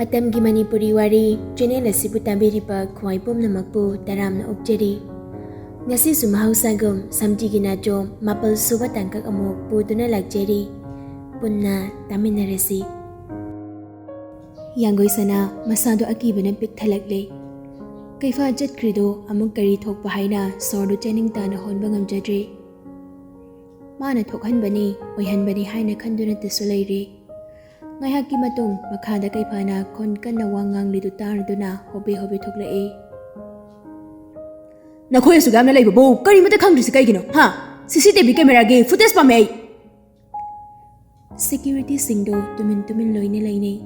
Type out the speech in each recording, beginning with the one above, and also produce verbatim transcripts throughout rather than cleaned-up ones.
ꯃꯇꯝꯒꯤ ꯃꯅꯤꯄꯨꯔꯤ ꯋꯥꯔꯤ ꯆꯦꯅꯦꯜ ꯑꯁꯤꯕꯨ ꯇꯥꯕꯤꯔꯤꯕ ꯈ꯭ꯋꯥꯏ ꯄꯨꯝꯅꯃꯛꯄꯨ ꯇꯔꯥꯝꯅ ꯑꯣꯛꯆꯔꯤ꯫ ꯉꯁꯤꯁꯨ ꯃꯍꯧꯁꯥꯒꯨꯝ ꯁꯝꯖꯤꯒꯤ ꯅꯥꯆꯣꯝ ꯃꯥꯄꯜ ꯁꯨꯕ ꯇꯥꯡꯀꯛ ꯑꯃꯨꯛ ꯄꯨꯗꯨꯅ ꯂꯥꯛꯆꯔꯤ꯫ ꯄꯨꯟꯅ ꯇꯥꯃꯤꯟꯅꯔꯁꯤ꯫ ꯌꯥꯡꯒꯣꯏ ꯁꯅꯥ ꯃꯁꯥꯗꯣ ꯑꯀꯤꯕꯅ ꯄꯤꯛ ꯊꯜꯂꯛꯂꯦ꯫ ꯀꯩꯐꯥ ꯆꯠꯈ꯭ꯔꯤꯗꯣ ꯑꯃꯨꯛ ꯀꯔꯤ ꯊꯣꯛꯄ ꯍꯥꯏꯅ ꯁꯣꯔꯗꯨ ꯆꯦꯅꯤꯡ ꯇꯥꯅ ꯍꯣꯟꯕ ꯉꯝꯖꯗ꯭ꯔꯦ꯫ ꯃꯥꯅ ꯊꯣꯛꯍꯟꯕꯅꯤ, ꯑꯣꯏꯍꯟꯕꯅꯤ ꯍꯥꯏꯅ ꯈꯟꯗꯨꯅꯇꯁꯨ ꯂꯩꯔꯦ꯫ ꯉꯥꯏꯍꯥꯛꯀꯤ ꯃꯇꯨꯡ ꯃꯈꯥꯗ ꯀꯩꯐꯥꯅ ꯈꯣꯟ ꯀꯟꯅ ꯋꯥ ꯉꯥꯡꯂꯤꯗꯨ ꯇꯥꯔꯗꯨꯅ ꯍꯣꯕꯦ ꯍꯣꯕꯦ ꯊꯣꯛꯂꯛꯏ꯫ "ꯅꯈꯣꯏ ꯑꯁꯨꯛ ꯌꯥꯝꯅ ꯂꯩꯕꯕꯨ ꯀꯔꯤꯃꯇ ꯈꯪꯗ꯭ꯔꯤꯁꯤ ꯀꯩꯒꯤꯅꯣ? ꯍꯥ? ꯁꯤ ꯁꯤ ꯇꯤ ꯚꯤ ꯀꯦꯃꯦꯔꯥꯒꯤ ꯐꯨꯇꯦꯖ ꯄꯥꯝꯃꯦ ꯑꯩ!" ꯁꯦꯀ꯭ꯌꯨꯔꯤꯇꯤꯁꯤꯡꯗꯣ ꯇꯨꯃꯤꯟ ꯇꯨꯃꯤꯟ ꯂꯣꯏꯅ ꯂꯩꯅꯩ꯫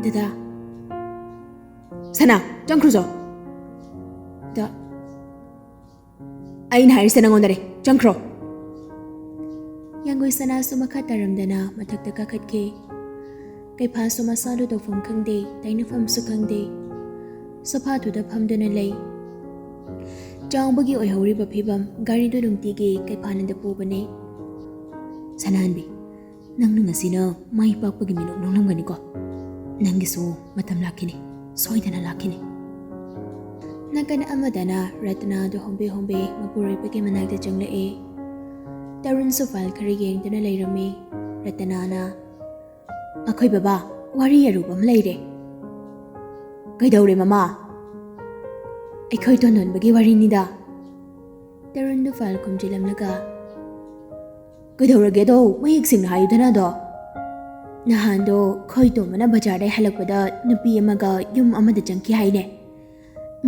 "ꯗꯗꯥ!" "ꯁꯅꯥ, ꯆꯪꯈ꯭ꯔꯨꯆꯣ!" "ꯗ-" "ꯑꯩꯅ ꯍꯥꯏꯔꯤꯁꯦ ꯅꯪꯉꯣꯟꯗꯅꯦ, ꯆꯪꯈ꯭ꯔꯣ!" ꯌꯥꯡꯒꯣꯏ ꯁꯅꯥꯁꯨ ꯃꯈꯥ ꯇꯥꯔꯝꯗꯅ ꯃꯊꯛꯇ ꯀꯥꯈꯠꯈꯤ꯫ ꯀꯩꯐꯥꯁꯨ ꯃꯁꯥꯗꯨ ꯇꯧꯐꯝ ꯈꯪꯗꯦ, ꯇꯩꯅꯐꯝꯁꯨ ꯈꯪꯗꯦ꯫ ꯁꯣꯐꯥꯗꯨꯗ ꯐꯝꯗꯨꯅ ꯂꯩ꯫ ꯆꯥꯎꯕꯒꯤ ꯑꯣꯏꯍꯧꯔꯤꯕ ꯐꯤꯕꯝ ꯒꯥꯔꯤꯗꯨ ꯅꯨꯡꯇꯤꯒꯤ ꯀꯩꯐꯥꯅꯗ ꯄꯨꯕꯅꯦ꯫ "ꯁꯅꯥꯍꯟꯕꯤ, ꯅꯪꯅ ꯉꯁꯤꯅ ꯃꯥꯏ ꯄꯥꯛꯄꯒꯤ ꯃꯤꯅꯣꯛ ꯅꯣꯛꯂꯝꯒꯅꯤꯀꯣ꯫ ꯅꯪꯒꯤꯁꯨ ꯃꯇꯝ ꯂꯥꯛꯈꯤꯅꯤ, ꯁꯣꯏꯗꯅ ꯂꯥꯛꯈꯤꯅꯤ꯫" ꯅꯥꯀꯟ ꯑꯃꯗꯅ ꯔꯇꯅꯥꯗꯨ ꯍꯣꯝꯕꯦ ꯍꯣꯝꯕꯦ ꯃꯄꯨꯔꯣꯏꯕꯒꯤ ꯃꯅꯥꯛꯇ ꯆꯪꯂꯛꯑꯦ꯫ ꯇꯔꯨꯟꯁꯨ ꯐꯥꯏꯜ ꯈꯔ ꯌꯦꯡꯗꯨꯅ ꯂꯩꯔꯝꯃꯤ꯫ ꯔꯇꯅꯥꯅ, "ꯑꯩꯈꯣꯏ ꯕꯕꯥ, ꯋꯥꯔꯤ ꯑꯔꯨꯕ ꯑꯃ ꯂꯩꯔꯦ꯫" "ꯀꯩꯗꯧꯔꯦ ꯃꯃꯥ?" "ꯑꯩꯈꯣꯏ ꯇꯣꯟꯗꯣꯟꯕꯒꯤ ꯋꯥꯔꯤꯅꯤꯗ꯫" ꯇꯔꯨꯟꯗꯨ ꯐꯥꯏꯜ ꯈꯨꯝꯖꯤꯜꯂꯝꯂꯒ, "ꯀꯩꯗꯧꯔꯒꯦꯗꯣ ꯃꯌꯦꯛ ꯁꯦꯡꯅ ꯍꯥꯏꯌꯨꯗꯅ ꯑꯗꯣ?" "ꯅꯍꯥꯟꯗꯣ ꯈꯣꯏ ꯇꯣꯝꯕꯅ ꯕꯖꯥꯔꯗꯩ ꯍꯜꯂꯛꯄꯗ ꯅꯨꯄꯤ ꯑꯃꯒ ꯌꯨꯝ ꯑꯃꯗ ꯆꯪꯈꯤ ꯍꯥꯏꯅꯦ꯫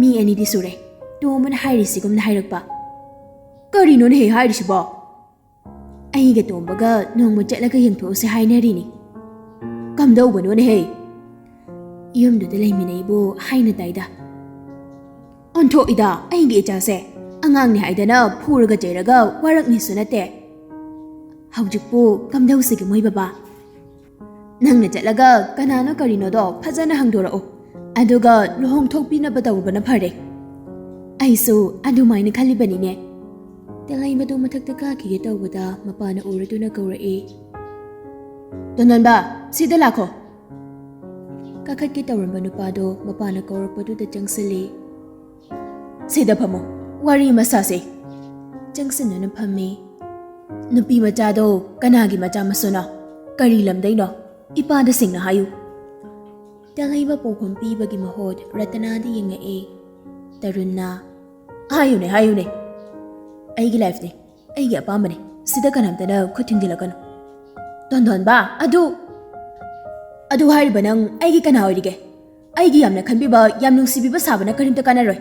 ꯃꯤ ꯑꯅꯤꯗꯤ ꯁꯨꯔꯦ꯫ ꯇꯣꯝꯕꯅ ꯍꯥꯏꯔꯤꯁꯤꯒꯨꯝꯅ ꯍꯥꯏꯔꯛꯄ꯫" "ꯀꯔꯤꯅꯣꯅꯦꯍꯦ ꯍꯥꯏꯔꯤꯁꯤꯕꯣ?" "ꯑꯩꯒ ꯇꯣꯝꯕꯒ ꯅꯣꯡꯃ ꯆꯠꯂꯒ ꯌꯦꯡꯊꯣꯛꯎꯁꯦ ꯍꯥꯏꯅꯔꯤꯅꯤ꯫" "ꯀꯝꯗꯧꯕꯅꯣꯅꯦꯍꯦ?" "ꯌꯨꯝꯗꯨꯗ ꯂꯩꯃꯤꯟꯅꯩꯕꯨ ꯍꯥꯏꯅ ꯇꯥꯏꯗ꯫" "ꯑꯣꯟꯊꯣꯛꯏꯗ ꯑꯩꯒꯤ ꯏꯆꯥꯁꯦ꯫ ꯑꯉꯥꯡꯅꯤ ꯍꯥꯏꯗꯅ ꯐꯨꯔꯒ ꯆꯩꯔꯒ ꯋꯥꯔꯛꯅꯤꯁꯨ ꯅꯠꯇꯦ꯫ ꯍꯧꯖꯤꯛꯄꯨ ꯀꯝꯗꯧꯁꯤꯒꯦ ꯃꯣꯏ ꯕꯕꯥ?" "ꯅꯪꯅ ꯆꯠꯂꯒ ꯀꯅꯥꯅꯣ ꯀꯔꯤꯅꯣꯗꯣ ꯐꯖꯅ ꯍꯪꯗꯣꯔꯛꯎ꯫ ꯑꯗꯨꯒ ꯂꯨꯍꯣꯡꯊꯣꯛꯄꯤꯅꯕ ꯇꯧꯔꯨꯕꯅ ꯐꯔꯦ꯫ ꯑꯩꯁꯨ ꯑꯗꯨꯃꯥꯏꯅ ꯈꯜꯂꯤꯕꯅꯤꯅꯦ꯫" ꯇꯦꯂꯩꯃꯗꯨ ꯃꯊꯛꯇ ꯀꯥꯈꯤꯒꯦ ꯇꯧꯕꯗ ꯃꯄꯥꯅ ꯎꯔꯗꯨꯅ ꯀꯧꯔꯛꯏ꯫ "ꯇꯣꯟꯗꯣꯟꯕ, ꯁꯤꯗ ꯂꯥꯛꯈꯣ꯫" ꯀꯥꯈꯠꯀꯦ ꯇꯧꯔꯝꯕ ꯅꯨꯄꯥꯗꯣ ꯃꯄꯥꯅ ꯀꯧꯔꯛꯄꯗꯨꯗ ꯆꯪꯁꯤꯜꯂꯤ꯫ "ꯁꯤꯗ ꯐꯝꯃꯣ, ꯋꯥꯔꯤ ꯑꯃ ꯁꯥꯁꯦ꯫" ꯆꯪꯁꯤꯟꯗꯨꯅ ꯐꯝꯃꯤ꯫ "ꯅꯨꯄꯤ ꯃꯆꯥꯗꯣ ꯀꯅꯥꯒꯤ ꯃꯆꯥ ꯃꯁꯨꯅꯣ? ꯀꯔꯤ ꯂꯝꯗꯩꯅꯣ? ꯏꯄꯥꯗ ꯁꯦꯡꯅ ꯍꯥꯏꯌꯨ꯫" ꯇꯦꯜꯍꯩꯕ ꯄꯥꯎꯈꯨꯝ ꯄꯤꯕꯒꯤ ꯃꯍꯨꯠ ꯔꯇꯅꯥꯗ ꯌꯦꯡꯉꯛꯑꯦ꯫ ꯇꯔꯨꯟꯅ, "ꯍꯥꯏꯌꯨꯅꯦ, ꯍꯥꯏꯌꯨꯅꯦ꯫ ꯑꯩꯒꯤ ꯂꯥꯏꯐꯅꯦ, ꯑꯩꯒꯤ ꯑꯄꯥꯝꯕꯅꯦ꯫ ꯁꯤꯗ ꯀꯅꯥꯝꯇꯅ ꯈꯨꯠ ꯊꯤꯡꯖꯤꯜꯂꯛꯀꯅꯨ꯫" "ꯇꯣꯟꯗꯣꯟꯕ, ꯑꯗꯨ, ꯑꯗꯨ ꯍꯥꯏꯔꯤꯕ ꯅꯪ ꯑꯩꯒꯤ ꯀꯅꯥ ꯑꯣꯏꯔꯤꯒꯦ? ꯑꯩꯒꯤ ꯌꯥꯝꯅ ꯈꯟꯕꯤꯕ, ꯌꯥꯝ ꯅꯨꯡꯁꯤꯕꯤꯕ ꯁꯥꯕꯅ ꯀꯔꯤꯝꯇ ꯀꯥꯟꯅꯔꯣꯏ꯫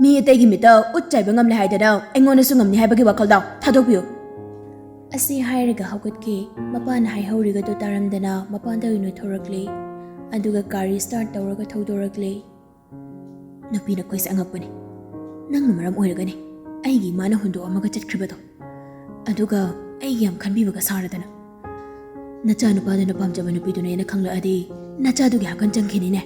ꯃꯤ ꯑꯇꯩꯒꯤ ꯃꯤꯠꯇ ꯎꯠ ꯆꯥꯏꯕ ꯉꯝꯂꯦ ꯍꯥꯏꯗꯅ ꯑꯩꯉꯣꯟꯗꯁꯨ ꯉꯝꯅꯤ ꯍꯥꯏꯕꯒꯤ ꯋꯥꯈꯜꯗꯣ ꯊꯥꯗꯣꯛꯄꯤꯌꯨ꯫" ꯑꯁꯤ ꯍꯥꯏꯔꯒ ꯍꯧꯒꯠꯈꯤ꯫ ꯃꯄꯥꯅ ꯍꯥꯏꯍꯧꯔꯤꯒꯗꯨ ꯇꯥꯔꯝꯗꯅ ꯃꯄꯥꯟꯗ ꯑꯣꯏꯅ ꯊꯣꯔꯛꯂꯦ꯫ ꯑꯗꯨꯒ ꯒꯥꯔꯤ ꯁ꯭ꯇꯥꯔꯠ ꯇꯧꯔꯒ ꯊꯧꯗꯣꯔꯛꯂꯦ꯫ "ꯅꯨꯄꯤ ꯅꯈꯣꯏꯁꯦ ꯑꯉꯛꯄꯅꯤ꯫ ꯅꯪꯅ ꯃꯔꯝ ꯑꯣꯏꯔꯒꯅꯤ ꯑꯩꯒꯤ ꯏꯃꯥꯅ ꯍꯨꯟꯗꯣꯛꯑꯝꯃꯒ ꯆꯠꯈ꯭ꯔꯤꯕꯗꯣ꯫ ꯑꯗꯨꯒ ꯑꯩꯒꯤ ꯌꯥꯝ ꯈꯟꯕꯤꯕꯒ ꯁꯥꯔꯗꯅ꯫ ꯅꯆꯥꯅꯨꯄꯥꯗꯨꯅ ꯄꯥꯝꯖꯕ ꯅꯨꯄꯤꯗꯨꯅꯦꯅ ꯈꯪꯂꯛꯑꯗꯤ ꯅꯆꯥꯗꯨꯒꯤ ꯍꯥꯀꯟ ꯆꯪꯈꯤꯅꯤꯅꯦ꯫"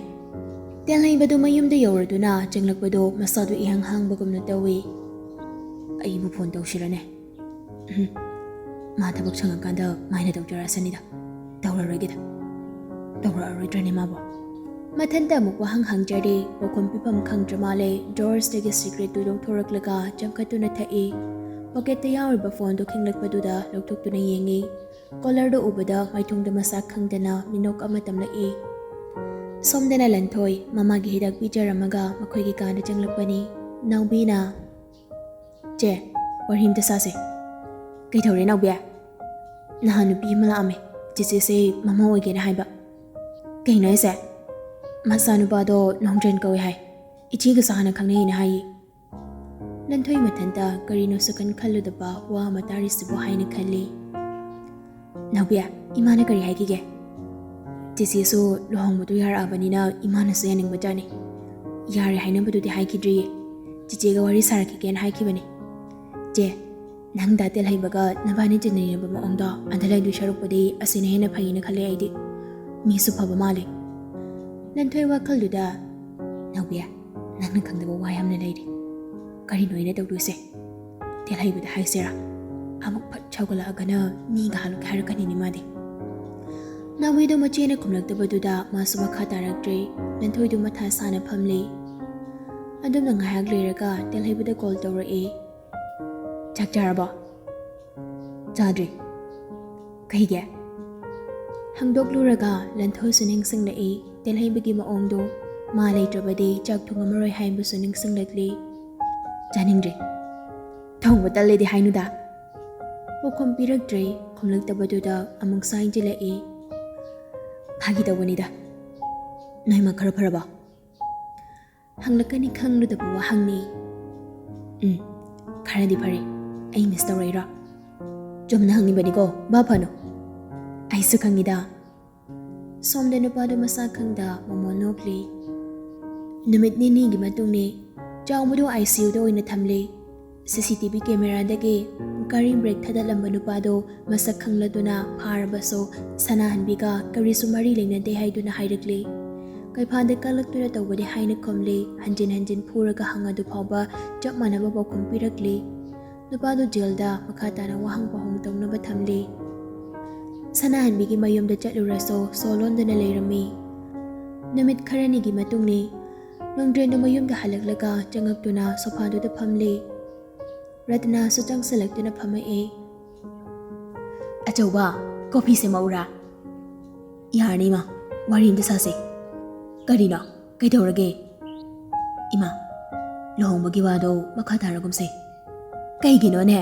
ꯇꯦꯜꯍꯩꯕꯗꯨ ꯃꯌꯨꯝꯗ ꯌꯧꯔꯗꯨꯅ ꯆꯪꯂꯛꯄꯗꯨ ꯃꯁꯥꯗꯨ ꯏꯍꯥꯡ ꯍꯥꯡꯕꯒꯨꯝꯅ ꯇꯧꯏ꯫ "ꯑꯩꯕꯨ ꯐꯣꯟ ꯇꯧꯁꯤꯔꯅꯦ? ꯎꯝ, ꯃꯥ ꯊꯕꯛ ꯁꯪꯉꯀꯥꯟꯗ ꯃꯥꯏꯅ ꯇꯧꯖꯔꯛꯑꯁꯅꯤꯗ꯫ ꯇꯧꯔꯔꯣꯏꯒꯦꯗ꯫" "ꯇꯧꯔꯛꯑꯔꯣꯏꯗ꯭ꯔꯅꯦ ꯃꯥꯕꯣ?" ꯃꯊꯟꯇ ꯑꯃꯨꯛ ꯋꯥꯍꯪ ꯍꯪꯖꯔꯦ꯫ ꯄꯥꯎꯈꯨꯝ ꯄꯤꯐꯝ ꯈꯪꯗ꯭ꯔ ꯃꯥꯜꯂꯦ꯫ ꯗ꯭ꯔꯣꯋꯔꯁꯇꯒꯤ ꯁꯤꯒꯔꯦꯠꯇꯨ ꯂꯧꯊꯣꯔꯛꯂꯒ ꯆꯪꯈꯠꯇꯨꯅ ꯊꯛꯏ꯫ ꯄꯣꯀꯦꯠꯇ ꯌꯥꯎꯔꯤꯕ ꯐꯣꯟꯗꯨ ꯈꯤꯡꯂꯛꯄꯗꯨꯗ ꯂꯧꯊꯣꯛꯇꯨꯅ ꯌꯦꯡꯏ꯫ ꯀꯣꯂꯔꯗꯨ ꯎꯕꯗ ꯃꯥꯏꯊꯣꯡꯗ ꯃꯁꯥ ꯈꯪꯗꯅ ꯃꯤꯅꯣꯛ ꯑꯃ ꯇꯝꯂꯛꯏ꯫ ꯁꯣꯝꯗꯅ ꯂꯟꯊꯣꯏ ꯃꯃꯥꯒꯤ ꯍꯤꯗꯥꯛ ꯄꯤꯖꯔꯝꯃꯒ ꯃꯈꯣꯏꯒꯤ ꯀꯥꯗ ꯆꯪꯂꯛꯄꯅꯤ꯫ ꯅꯥꯎꯕꯤꯅ, "ꯆꯦ, ꯋꯥꯔꯤ ꯑꯝꯇ ꯁꯥꯁꯦ꯫" "ꯀꯩꯗꯧꯔꯦ ꯅꯥꯎꯕꯤ?" "ꯅꯍꯥꯟ ꯅꯨꯄꯤ ꯑꯃ ꯂꯥꯛꯑꯝꯃꯦ, ꯆꯦꯆꯦꯁꯦ ꯃꯃꯧ ꯑꯣꯏꯒꯦꯅ ꯍꯥꯏꯕ꯫" "ꯀꯩꯅꯣ ꯍꯥꯏꯁꯦ?" "ꯃꯆꯥꯅꯨꯄꯥꯗꯣ ꯅꯣꯡꯖꯦꯟ ꯀꯧꯏ ꯍꯥꯏ, ꯏꯆꯦꯒꯁꯨ ꯍꯥꯟꯅ ꯈꯪꯅꯩꯅ ꯍꯥꯏꯌꯦ꯫" ꯂꯟꯊꯣꯏ ꯃꯊꯟꯇ ꯀꯔꯤꯅꯣ ꯁꯨꯀꯟ ꯈꯜꯂꯨꯗꯕ ꯋꯥ ꯑꯃ ꯇꯥꯔꯤꯁꯤꯕꯨ ꯍꯥꯏꯅ ꯈꯜꯂꯤ꯫ "ꯅꯥꯎꯕꯤ, ꯏꯃꯥꯅ ꯀꯔꯤ ꯍꯥꯏꯈꯤꯒꯦ?" "ꯆꯦꯆꯦꯁꯨ ꯂꯨꯍꯣꯡꯕꯗꯨ ꯌꯥꯔꯛꯑꯕꯅꯤꯅ ꯏꯃꯥꯅꯁꯨ ꯌꯥꯅꯤꯡꯕꯖꯥꯠꯅꯤ꯫ ꯌꯥꯔꯦ ꯍꯥꯏꯅꯕꯗꯨꯗꯤ ꯍꯥꯏꯈꯤꯗ꯭ꯔꯤꯌꯦ, ꯆꯦꯆꯦꯒ ꯋꯥꯔꯤ ꯁꯥꯔꯛꯈꯤꯒꯦꯅ ꯍꯥꯏꯈꯤꯕꯅꯤ꯫ ꯆꯦ, ꯅꯪ ꯗꯥ ꯇꯦꯜꯍꯩꯕꯒ ꯅꯕꯥꯅꯤ ꯇꯤꯟꯅꯅꯤꯡꯉꯕ ꯃꯑꯣꯡꯗꯣ ꯑꯗ ꯂꯩꯗꯣꯏ ꯁꯔꯨꯛꯄꯨꯗꯤ ꯑꯁꯤꯅ ꯍꯦꯟꯅ ꯐꯩꯅ ꯈꯜꯂꯦ ꯑꯩꯗꯤ꯫ ꯃꯤꯁꯨ ꯐꯕ ꯃꯥꯜꯂꯦ꯫" ꯂꯟꯊꯣꯏ ꯋꯥꯈꯜꯗꯨꯗ, "ꯅꯥꯎꯕꯤ, ꯅꯪꯅ ꯈꯪꯗꯕ ꯋꯥ ꯌꯥꯝꯅ ꯂꯩꯔꯤ꯫ ꯀꯔꯤꯅꯣ ꯑꯩꯅ ꯇꯧꯗꯣꯏꯁꯦ? ꯇꯦꯜꯍꯩꯕꯗ ꯍꯥꯏꯁꯤꯔꯥ? ꯑꯃꯨꯛ ꯐꯠ ꯁꯧꯒꯠꯂꯛꯑꯒꯅ ꯃꯤꯒ ꯍꯥꯠꯂꯨꯒꯦ ꯍꯥꯏꯔꯛꯀꯅꯤꯅꯦ ꯃꯥꯗꯤ꯫" ꯅꯥꯎꯕꯤꯗꯣ ꯃꯆꯦꯅ ꯈꯨꯝꯂꯛꯇꯕꯗꯨꯗ ꯃꯥꯁꯨ ꯃꯈꯥ ꯇꯥꯔꯛꯇ꯭ꯔꯦ꯫ ꯂꯟꯊꯣꯏꯗꯨ ꯃꯊꯥ ꯁꯥꯅ ꯐꯝꯂꯤ꯫ ꯑꯗꯨꯝꯅ ꯉꯥꯏꯍꯥꯛ ꯂꯩꯔꯒ ꯇꯦꯜꯍꯩꯕꯗ ꯀꯣꯜ ꯇꯧꯔꯛꯑꯦ꯫ "ꯆꯥꯛ ꯆꯥꯔꯕꯣ?" "ꯆꯥꯗ꯭ꯔꯤ꯫ ꯀꯩꯒꯤ?" ꯍꯪꯗꯣꯛꯂꯨꯔꯒ ꯂꯟꯊꯣꯏꯁꯨ ꯅꯤꯡꯁꯤꯡꯂꯛꯏ꯫ ꯇꯦꯜꯍꯩꯕꯒꯤ ꯃꯑꯣꯡꯗꯣ꯫ ꯃꯥ ꯂꯩꯇ꯭ꯔꯕꯗꯤ ꯆꯥꯛ ꯊꯣꯡꯉꯝꯃꯔꯣꯏ ꯍꯥꯏꯕꯁꯨ ꯅꯤꯡꯁꯤꯡꯂꯛꯂꯤ꯫ "ꯆꯥꯅꯤꯡꯗ꯭ꯔꯤ꯫ ꯊꯣꯡꯕ ꯇꯜꯂꯦꯗꯤ ꯍꯥꯏꯅꯨꯗ꯫" ꯄꯥꯎꯈꯨꯝ ꯄꯤꯔꯛꯇ꯭ꯔꯦ꯫ ꯈꯨꯝꯂꯛꯇꯕꯗꯨꯗ ꯑꯃꯨꯛ ꯁꯥꯏꯖꯤꯜꯂꯛꯏ꯫ "ꯐꯥꯒꯤ ꯇꯧꯕꯅꯤꯗ꯫ ꯅꯣꯏꯃ ꯈꯔ ꯐꯔꯕꯣ?" ꯍꯪꯂꯛꯀꯅꯤ ꯈꯪꯂꯨꯗꯕ ꯋꯥꯍꯪꯅꯤ꯫ "ꯎꯝ, ꯈꯔꯗꯤ ꯐꯔꯦ꯫ ꯑꯩ ꯃꯤꯁ ꯇꯧꯔꯛꯏꯔꯣ?" "ꯆꯨꯝꯅ ꯍꯪꯉꯤꯕꯅꯤꯀꯣ, ꯚꯥꯞ ꯐꯅꯨ꯫" "ꯑꯩꯁꯨ ꯈꯪꯉꯤꯗ꯫" ꯁꯣꯝꯗ ꯅꯨꯄꯥꯗꯣ ꯃꯁꯥ ꯈꯪꯗ ꯃꯣꯃꯣꯟ ꯅꯣꯛꯂꯤ꯫ ꯅꯨꯃꯤꯠ ꯅꯤꯅꯤꯒꯤ ꯃꯇꯨꯡꯅꯤ꯫ ꯆꯥꯎꯕꯗꯨ ꯑꯥꯏ ꯁꯤ ꯌꯨꯗ ꯑꯣꯏꯅ ꯊꯝꯂꯤ꯫ ꯁꯤ ꯁꯤ ꯇꯤ ꯚꯤ ꯀꯦꯃꯦꯔꯥꯗꯒꯤ ꯒꯥꯔꯤ ꯕ꯭ꯔꯦꯛ ꯊꯥꯗꯠꯂꯝꯕ ꯅꯨꯄꯥꯗꯣ ꯃꯁꯛ ꯈꯪꯂꯗꯨꯅ ꯐꯥꯔꯕꯁꯨ, ꯁꯅꯥꯍꯟꯕꯤꯒ ꯀꯔꯤꯁꯨ ꯃꯔꯤ ꯂꯩꯅꯗꯦ ꯍꯥꯏꯗꯨꯅ ꯍꯥꯏꯔꯛꯂꯤ꯫ ꯀꯩꯐꯥꯟꯗ ꯀꯜꯂꯛꯇꯨꯅ ꯇꯧꯕꯅꯤ ꯍꯥꯏꯅ ꯈꯨꯝꯂꯤ꯫ ꯍꯟꯖꯤꯟ ꯍꯟꯖꯤꯟ ꯐꯨꯔꯒ ꯍꯪꯉꯗꯨ ꯐꯥꯎꯕ ꯆꯞ ꯃꯥꯟꯅꯕ ꯄꯥꯎꯈꯨꯝ ꯄꯤꯔꯛꯂꯤ꯫ ꯅꯨꯄꯥꯗꯨ ꯖꯦꯜꯗ ꯃꯈꯥ ꯇꯥꯅ ꯋꯥꯍꯪ ꯄꯥꯎꯍꯪ ꯇꯧꯅꯕ ꯊꯝꯂꯤ꯫ ꯁꯅꯥꯍꯟꯕꯤꯒꯤ ꯃꯌꯨꯝꯗ ꯆꯠꯂꯨꯔꯁꯨ ꯁꯣ ꯂꯣꯟꯗꯨꯅ ꯂꯩꯔꯝꯃꯤ꯫ ꯅꯨꯃꯤꯠ ꯈꯔꯅꯤꯒꯤ ꯃꯇꯨꯡꯅꯤ꯫ ꯅꯣꯡꯗ꯭ꯔꯦꯟꯗꯨ ꯃꯌꯨꯝꯗ ꯍꯜꯂꯛꯂꯒ ꯆꯪꯉꯛꯇꯨꯅ ꯁꯣꯐꯥꯗꯨꯗ ꯐꯝꯂꯤ꯫ ꯔꯇꯅꯥꯁꯨ ꯆꯪꯁꯤꯜꯂꯛꯇꯨꯅ ꯐꯝꯃꯛꯑꯦ꯫ "ꯑꯆꯧꯕ, ꯀꯣꯐꯤ ꯁꯦꯝꯃꯛꯎꯔꯥ?" "ꯌꯥꯔꯅꯤ ꯏꯃꯥ, ꯋꯥꯔꯤ ꯑꯝꯇ ꯁꯥꯁꯦ꯫" "ꯀꯔꯤꯅꯣ? ꯀꯩꯗꯧꯔꯒꯦ?" "ꯏꯃꯥ, ꯂꯨꯍꯣꯡꯕꯒꯤ ꯋꯥꯗꯣ ꯃꯈꯥ ꯇꯥꯔꯒꯨꯝꯁꯦ꯫" "ꯀꯩꯒꯤꯅꯣꯅꯦ?"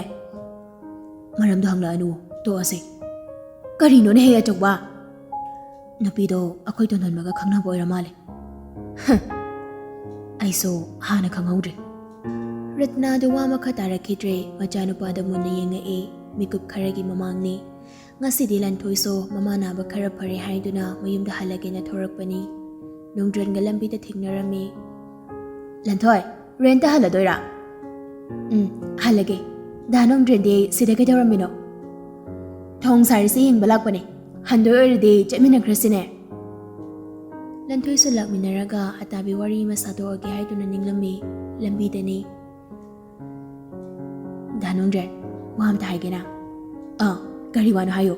"ꯃꯔꯝꯗꯣ ꯍꯪꯂꯛꯑꯅꯨ, ꯇꯣꯛꯑꯁꯦ꯫" "ꯀꯔꯤꯅꯣꯅꯦ ꯍꯦ ꯑꯆꯧꯕ?" "ꯅꯨꯄꯤꯗꯣ ꯑꯩꯈꯣꯏ ꯇꯣꯟꯊꯣꯟꯕꯒ ꯈꯪꯅꯕ ꯑꯣꯏꯔ ꯃꯥꯜꯂꯦ꯫" "ꯍ!" "ꯑꯩꯁꯨ ꯍꯥꯟꯅ ꯈꯪꯍꯧꯗ꯭ꯔꯦ꯫" ꯔꯠꯅꯥꯗꯨ ꯋꯥ ꯃꯈꯥ ꯇꯥꯔꯛꯈꯤꯗ꯭ꯔꯦ꯫ ꯃꯆꯥꯅꯨꯄꯥꯗ ꯃꯨꯟꯅ ꯌꯦꯡꯉꯛꯏ꯫ ꯃꯤꯀꯨꯞ ꯈꯔꯒꯤ ꯃꯃꯥꯡꯅꯤ꯫ ꯉꯁꯤꯗꯤ ꯂꯟꯊꯣꯏꯁꯨ ꯃꯃꯥ ꯅꯥꯕ ꯈꯔ ꯐꯔꯦ ꯍꯥꯏꯗꯨꯅ ꯃꯌꯨꯝꯗ ꯍꯜꯂꯒꯦꯅ ꯊꯣꯔꯛꯄꯅꯤ꯫ ꯅꯣꯡꯗ꯭ꯔꯦꯟꯒ ꯂꯝꯕꯤꯗ ꯊꯦꯡꯅꯔꯝꯃꯤ꯫ "ꯂꯟꯊꯣꯏ, ꯔꯦꯟꯇ ꯍꯜꯂꯗꯣꯏꯔꯥ?" "ꯎꯝ, ꯍꯜꯂꯒꯦ꯫ ꯗꯥ ꯅꯣꯡꯗ꯭ꯔꯦꯟꯗꯤ ꯁꯤꯗ ꯀꯩꯗꯧꯔꯝꯃꯤꯅꯣ?" "ꯊꯣꯡ ꯁꯥꯔꯤꯁꯦ ꯌꯦꯡꯕ ꯂꯥꯛꯄꯅꯦ꯫ ꯍꯟꯗꯣꯏ ꯑꯣꯏꯔꯗꯤ ꯆꯠꯃꯤꯟꯅꯈ꯭ꯔꯁꯤꯅꯦ꯫" ꯂꯟꯊꯣꯏꯁꯨ ꯂꯥꯛꯃꯤꯟꯅꯔꯒ ꯑꯇꯥꯕꯤ ꯋꯥꯔꯤ ꯑꯃ ꯁꯥꯗꯣꯛꯑꯒꯦ ꯍꯥꯏꯗꯨꯅ ꯅꯤꯡꯂꯝꯃꯤ꯫ ꯂꯝꯕꯤꯗꯅꯤ꯫ "ꯗꯥ ꯅꯣꯡꯗ꯭ꯔꯦꯟ, ꯋꯥ ꯑꯝꯇ ꯍꯥꯏꯒꯦꯅ꯫" "ꯑꯥ, ꯀꯔꯤ ꯋꯥꯅꯣ ꯍꯥꯏꯌꯨ꯫"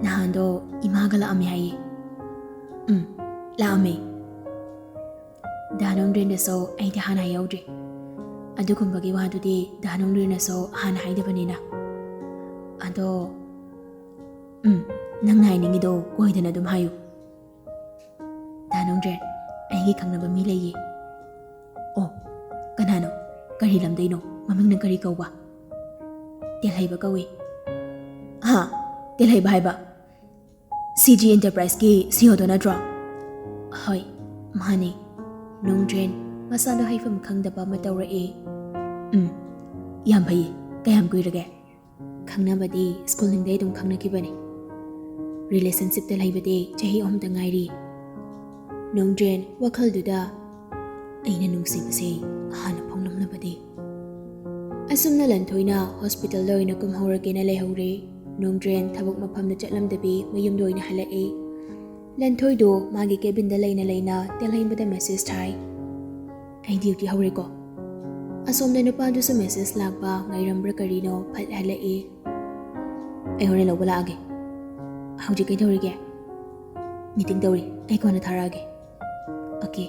ꯅꯍꯥꯟꯗꯣ ꯏꯃꯥꯒ ꯂꯥꯛꯑꯝꯃꯦ ꯍꯥꯏꯌꯦ꯫ ꯎꯝ, ꯂꯥꯛꯑꯝꯃꯦ꯫ ꯗꯥ ꯅꯣꯡꯗ꯭ꯔꯦꯟꯗꯁꯨ ꯑꯩꯗꯤ ꯍꯥꯟꯅ ꯍꯥꯏꯍꯧꯗ꯭ꯔꯦ꯫ ꯑꯗꯨꯒꯨꯝꯕꯒꯤ ꯋꯥꯗꯨꯗꯤ ꯗꯥ ꯅꯣꯡꯗ꯭ꯔꯦꯟꯗꯁꯨ ꯍꯥꯟꯅ ꯍꯥꯏꯗꯕꯅꯤꯅ꯫ ꯑꯗꯣ, ꯎꯝ, ꯅꯪꯅ ꯍꯥꯏꯅꯤꯡꯉꯤꯗꯣ ꯀꯣꯏꯗꯅ ꯑꯗꯨꯝ ꯍꯥꯏꯌꯨ꯫ ꯗꯥ ꯅꯣꯡꯗ꯭ꯔꯦꯟ, ꯑꯩꯒꯤ ꯈꯪꯅꯕ ꯃꯤ ꯂꯩꯌꯦ꯫ ꯑꯣ, ꯀꯅꯥꯅꯣ? ꯀꯔꯤ ꯂꯝꯗꯩꯅꯣ? ꯃꯃꯤꯡꯅ ꯀꯔꯤ ꯀꯧꯕ? ꯇꯦꯜꯍꯩꯕ ꯀꯧꯏ꯫ ꯍꯥ? ꯇꯦꯜꯍꯩꯕ ꯍꯥꯏꯕ? ꯁꯤ ꯖꯤ ꯑꯦꯟꯇꯔꯄ꯭ꯔꯥꯏꯁꯀꯤ ꯁꯤ ꯏ ꯑꯣꯗꯣ ꯅꯠꯇ꯭ꯔꯣ? ꯍꯣꯏ, ꯃꯥꯅꯦ꯫ ꯅꯣꯡꯗ꯭ꯔꯦꯟ ꯃꯁꯥꯗꯣ ꯍꯥꯏꯐꯝ ꯈꯪꯗꯕ ꯑꯃ ꯇꯧꯔꯛꯑꯦ꯫ ꯎꯝ, ꯌꯥꯝ ꯐꯩꯌꯦ꯫ ꯀꯌꯥꯝ ꯀꯨꯏꯔꯒꯦ? ꯈꯪꯅꯕꯗꯤ ꯁ꯭ꯀꯨꯜꯅꯤꯡꯗꯩ ꯑꯗꯨꯝ ꯈꯪꯅꯈꯤꯕꯅꯦ꯫ ꯔꯤꯂꯦꯁꯟꯁꯤꯞꯇ ꯂꯩꯕꯗꯤ ꯆꯍꯤ ꯑꯍꯨꯝꯇ ꯉꯥꯏꯔꯤ꯫ ꯅꯣꯡꯗ꯭ꯔꯦꯟ ꯋꯥꯈꯜꯗꯨꯗ ꯑꯩꯅ ꯅꯨꯡꯁꯤꯕꯁꯦ ꯍꯥꯟꯅ ꯐꯣꯡꯂꯝꯂꯕꯗꯤ꯫ ꯑꯁꯨꯝꯅ ꯂꯟꯊꯣꯏꯅ ꯍꯣꯁꯄꯤꯇꯥꯜꯗ ꯑꯣꯏꯅ ꯀꯨꯝꯍꯧꯔꯒꯦꯅ ꯂꯩꯍꯧꯔꯦ꯫ ꯅꯣꯡꯗ꯭ꯔꯦꯟ ꯊꯕꯛ ꯃꯐꯝꯗ ꯆꯠꯂꯝꯗꯕꯤ ꯃꯌꯨꯝꯗ ꯑꯣꯏꯅ ꯍꯜꯂꯛꯑꯦ꯫ ꯂꯟꯊꯣꯏꯗꯣ ꯃꯥꯒꯤ ꯀꯦꯕꯤꯟꯗ ꯂꯩꯅ ꯂꯩꯅ ꯇꯦꯜꯍꯩꯕꯗ ꯃꯦꯁꯦꯖ ꯊꯥꯏ꯫ "ꯑꯩ ꯗ꯭ꯌꯨꯇꯤ ꯍꯧꯔꯦꯀꯣ꯫" ꯑꯁꯣꯝꯗ ꯅꯨꯄꯥꯗꯨꯁꯨ ꯃꯦꯁꯦꯖ ꯂꯥꯛꯄ ꯉꯥꯏꯔꯝꯕ꯭ꯔꯥ ꯀꯔꯤꯅꯣ ꯐꯠ ꯍꯜꯂꯛꯑꯦ꯫ "ꯑꯩ ꯍꯣꯔꯦꯟ ꯂꯧꯕ ꯂꯥꯛꯑꯒꯦ꯫ ꯍꯧꯖꯤꯛ ꯀꯩꯗꯧꯔꯤꯒꯦ?" "ꯃꯤꯇꯤꯡ ꯇꯧꯔꯤ, ꯑꯩ ꯀꯣꯟꯅ ꯊꯥꯔꯛꯑꯒꯦ꯫" "ꯑꯣꯀꯦ꯫"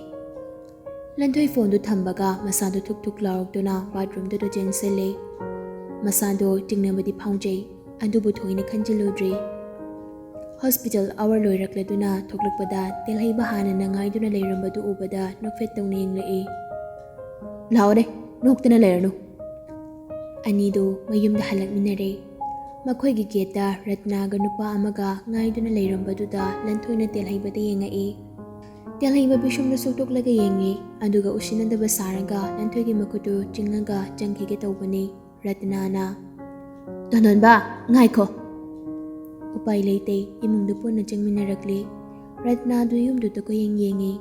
ꯂꯟꯊꯣꯏ ꯐꯣꯟꯗꯨ ꯊꯝꯕꯒ ꯃꯁꯥꯗꯣ ꯊꯨꯛ ꯊꯨꯛ ꯂꯥꯎꯔꯛꯇꯨꯅ ꯕꯥꯠꯔꯨꯝꯗꯨꯗ ꯆꯦꯟꯁꯤꯜꯂꯦ꯫ ꯃꯁꯥꯗꯣ ꯆꯤꯡꯅꯕꯗꯤ ꯐꯥꯎꯖꯩ, ꯑꯗꯨꯕꯨ ꯊꯣꯏꯅ ꯈꯟꯖꯤꯜꯂꯨꯗ꯭ꯔꯦ꯫ ꯍꯣꯁꯄꯤꯇꯥꯜ ꯑꯋꯥꯔ ꯂꯣꯏꯔꯛꯂꯗꯨꯅ ꯊꯣꯛꯂꯛꯄꯗ ꯇꯦꯜꯍꯩꯕ ꯍꯥꯟꯅꯅ ꯉꯥꯏꯗꯨꯅ ꯂꯩꯔꯝꯕꯗꯨ ꯎꯕꯗ ꯅꯣꯛꯐꯦꯠ ꯇꯧꯅ ꯌꯦꯡꯂꯛꯏ꯫ "ꯂꯥꯛꯑꯣꯅꯦ, ꯅꯣꯛꯇꯅ ꯂꯩꯔꯅꯨ꯫" ꯑꯅꯤꯗꯨ ꯃꯌꯨꯝꯗ ꯍꯜꯂꯛꯃꯤꯟꯅꯔꯦ꯫ ꯃꯈꯣꯏꯒꯤ ꯒꯦꯠꯇ ꯔꯠꯅꯥꯒ ꯅꯨꯄꯥ ꯑꯃꯒ ꯉꯥꯏꯗꯨꯅ ꯂꯩꯔꯝꯕꯗꯨꯗ ꯂꯟꯊꯣꯏꯅ ꯇꯦꯜꯍꯩꯕꯗ ꯌꯦꯡꯉꯛꯏ꯫ ꯇꯦꯜꯍꯩꯕ ꯄꯤꯁꯨꯝꯗꯨ ꯁꯨꯛꯇꯣꯛꯂꯒ ꯌꯦꯡꯉꯤ, ꯑꯗꯨꯒ ꯎꯁꯤꯟꯅꯗꯕ ꯁꯥꯔꯒ ꯂꯟꯊꯣꯏꯒꯤ ꯃꯈꯨꯠꯇꯨ ꯆꯤꯡꯉꯒ ꯆꯪꯈꯤꯒꯦ ꯇꯧꯕꯅꯤ꯫ ꯔꯠꯅꯥꯅ, "ꯇꯣꯟꯗꯣꯟꯕ, ꯉꯥꯏꯈꯣ!" ꯎꯄꯥꯏ ꯂꯩꯇꯦ, ꯏꯃꯨꯡꯗ ꯄꯨꯟꯅ ꯆꯪꯃꯤꯟꯅꯔꯛꯂꯦ꯫ ꯔꯠꯅꯥꯗꯨ ꯌꯨꯝꯗꯨꯗ ꯀꯣꯏꯌꯦꯡ ꯌꯦꯡꯉꯤ꯫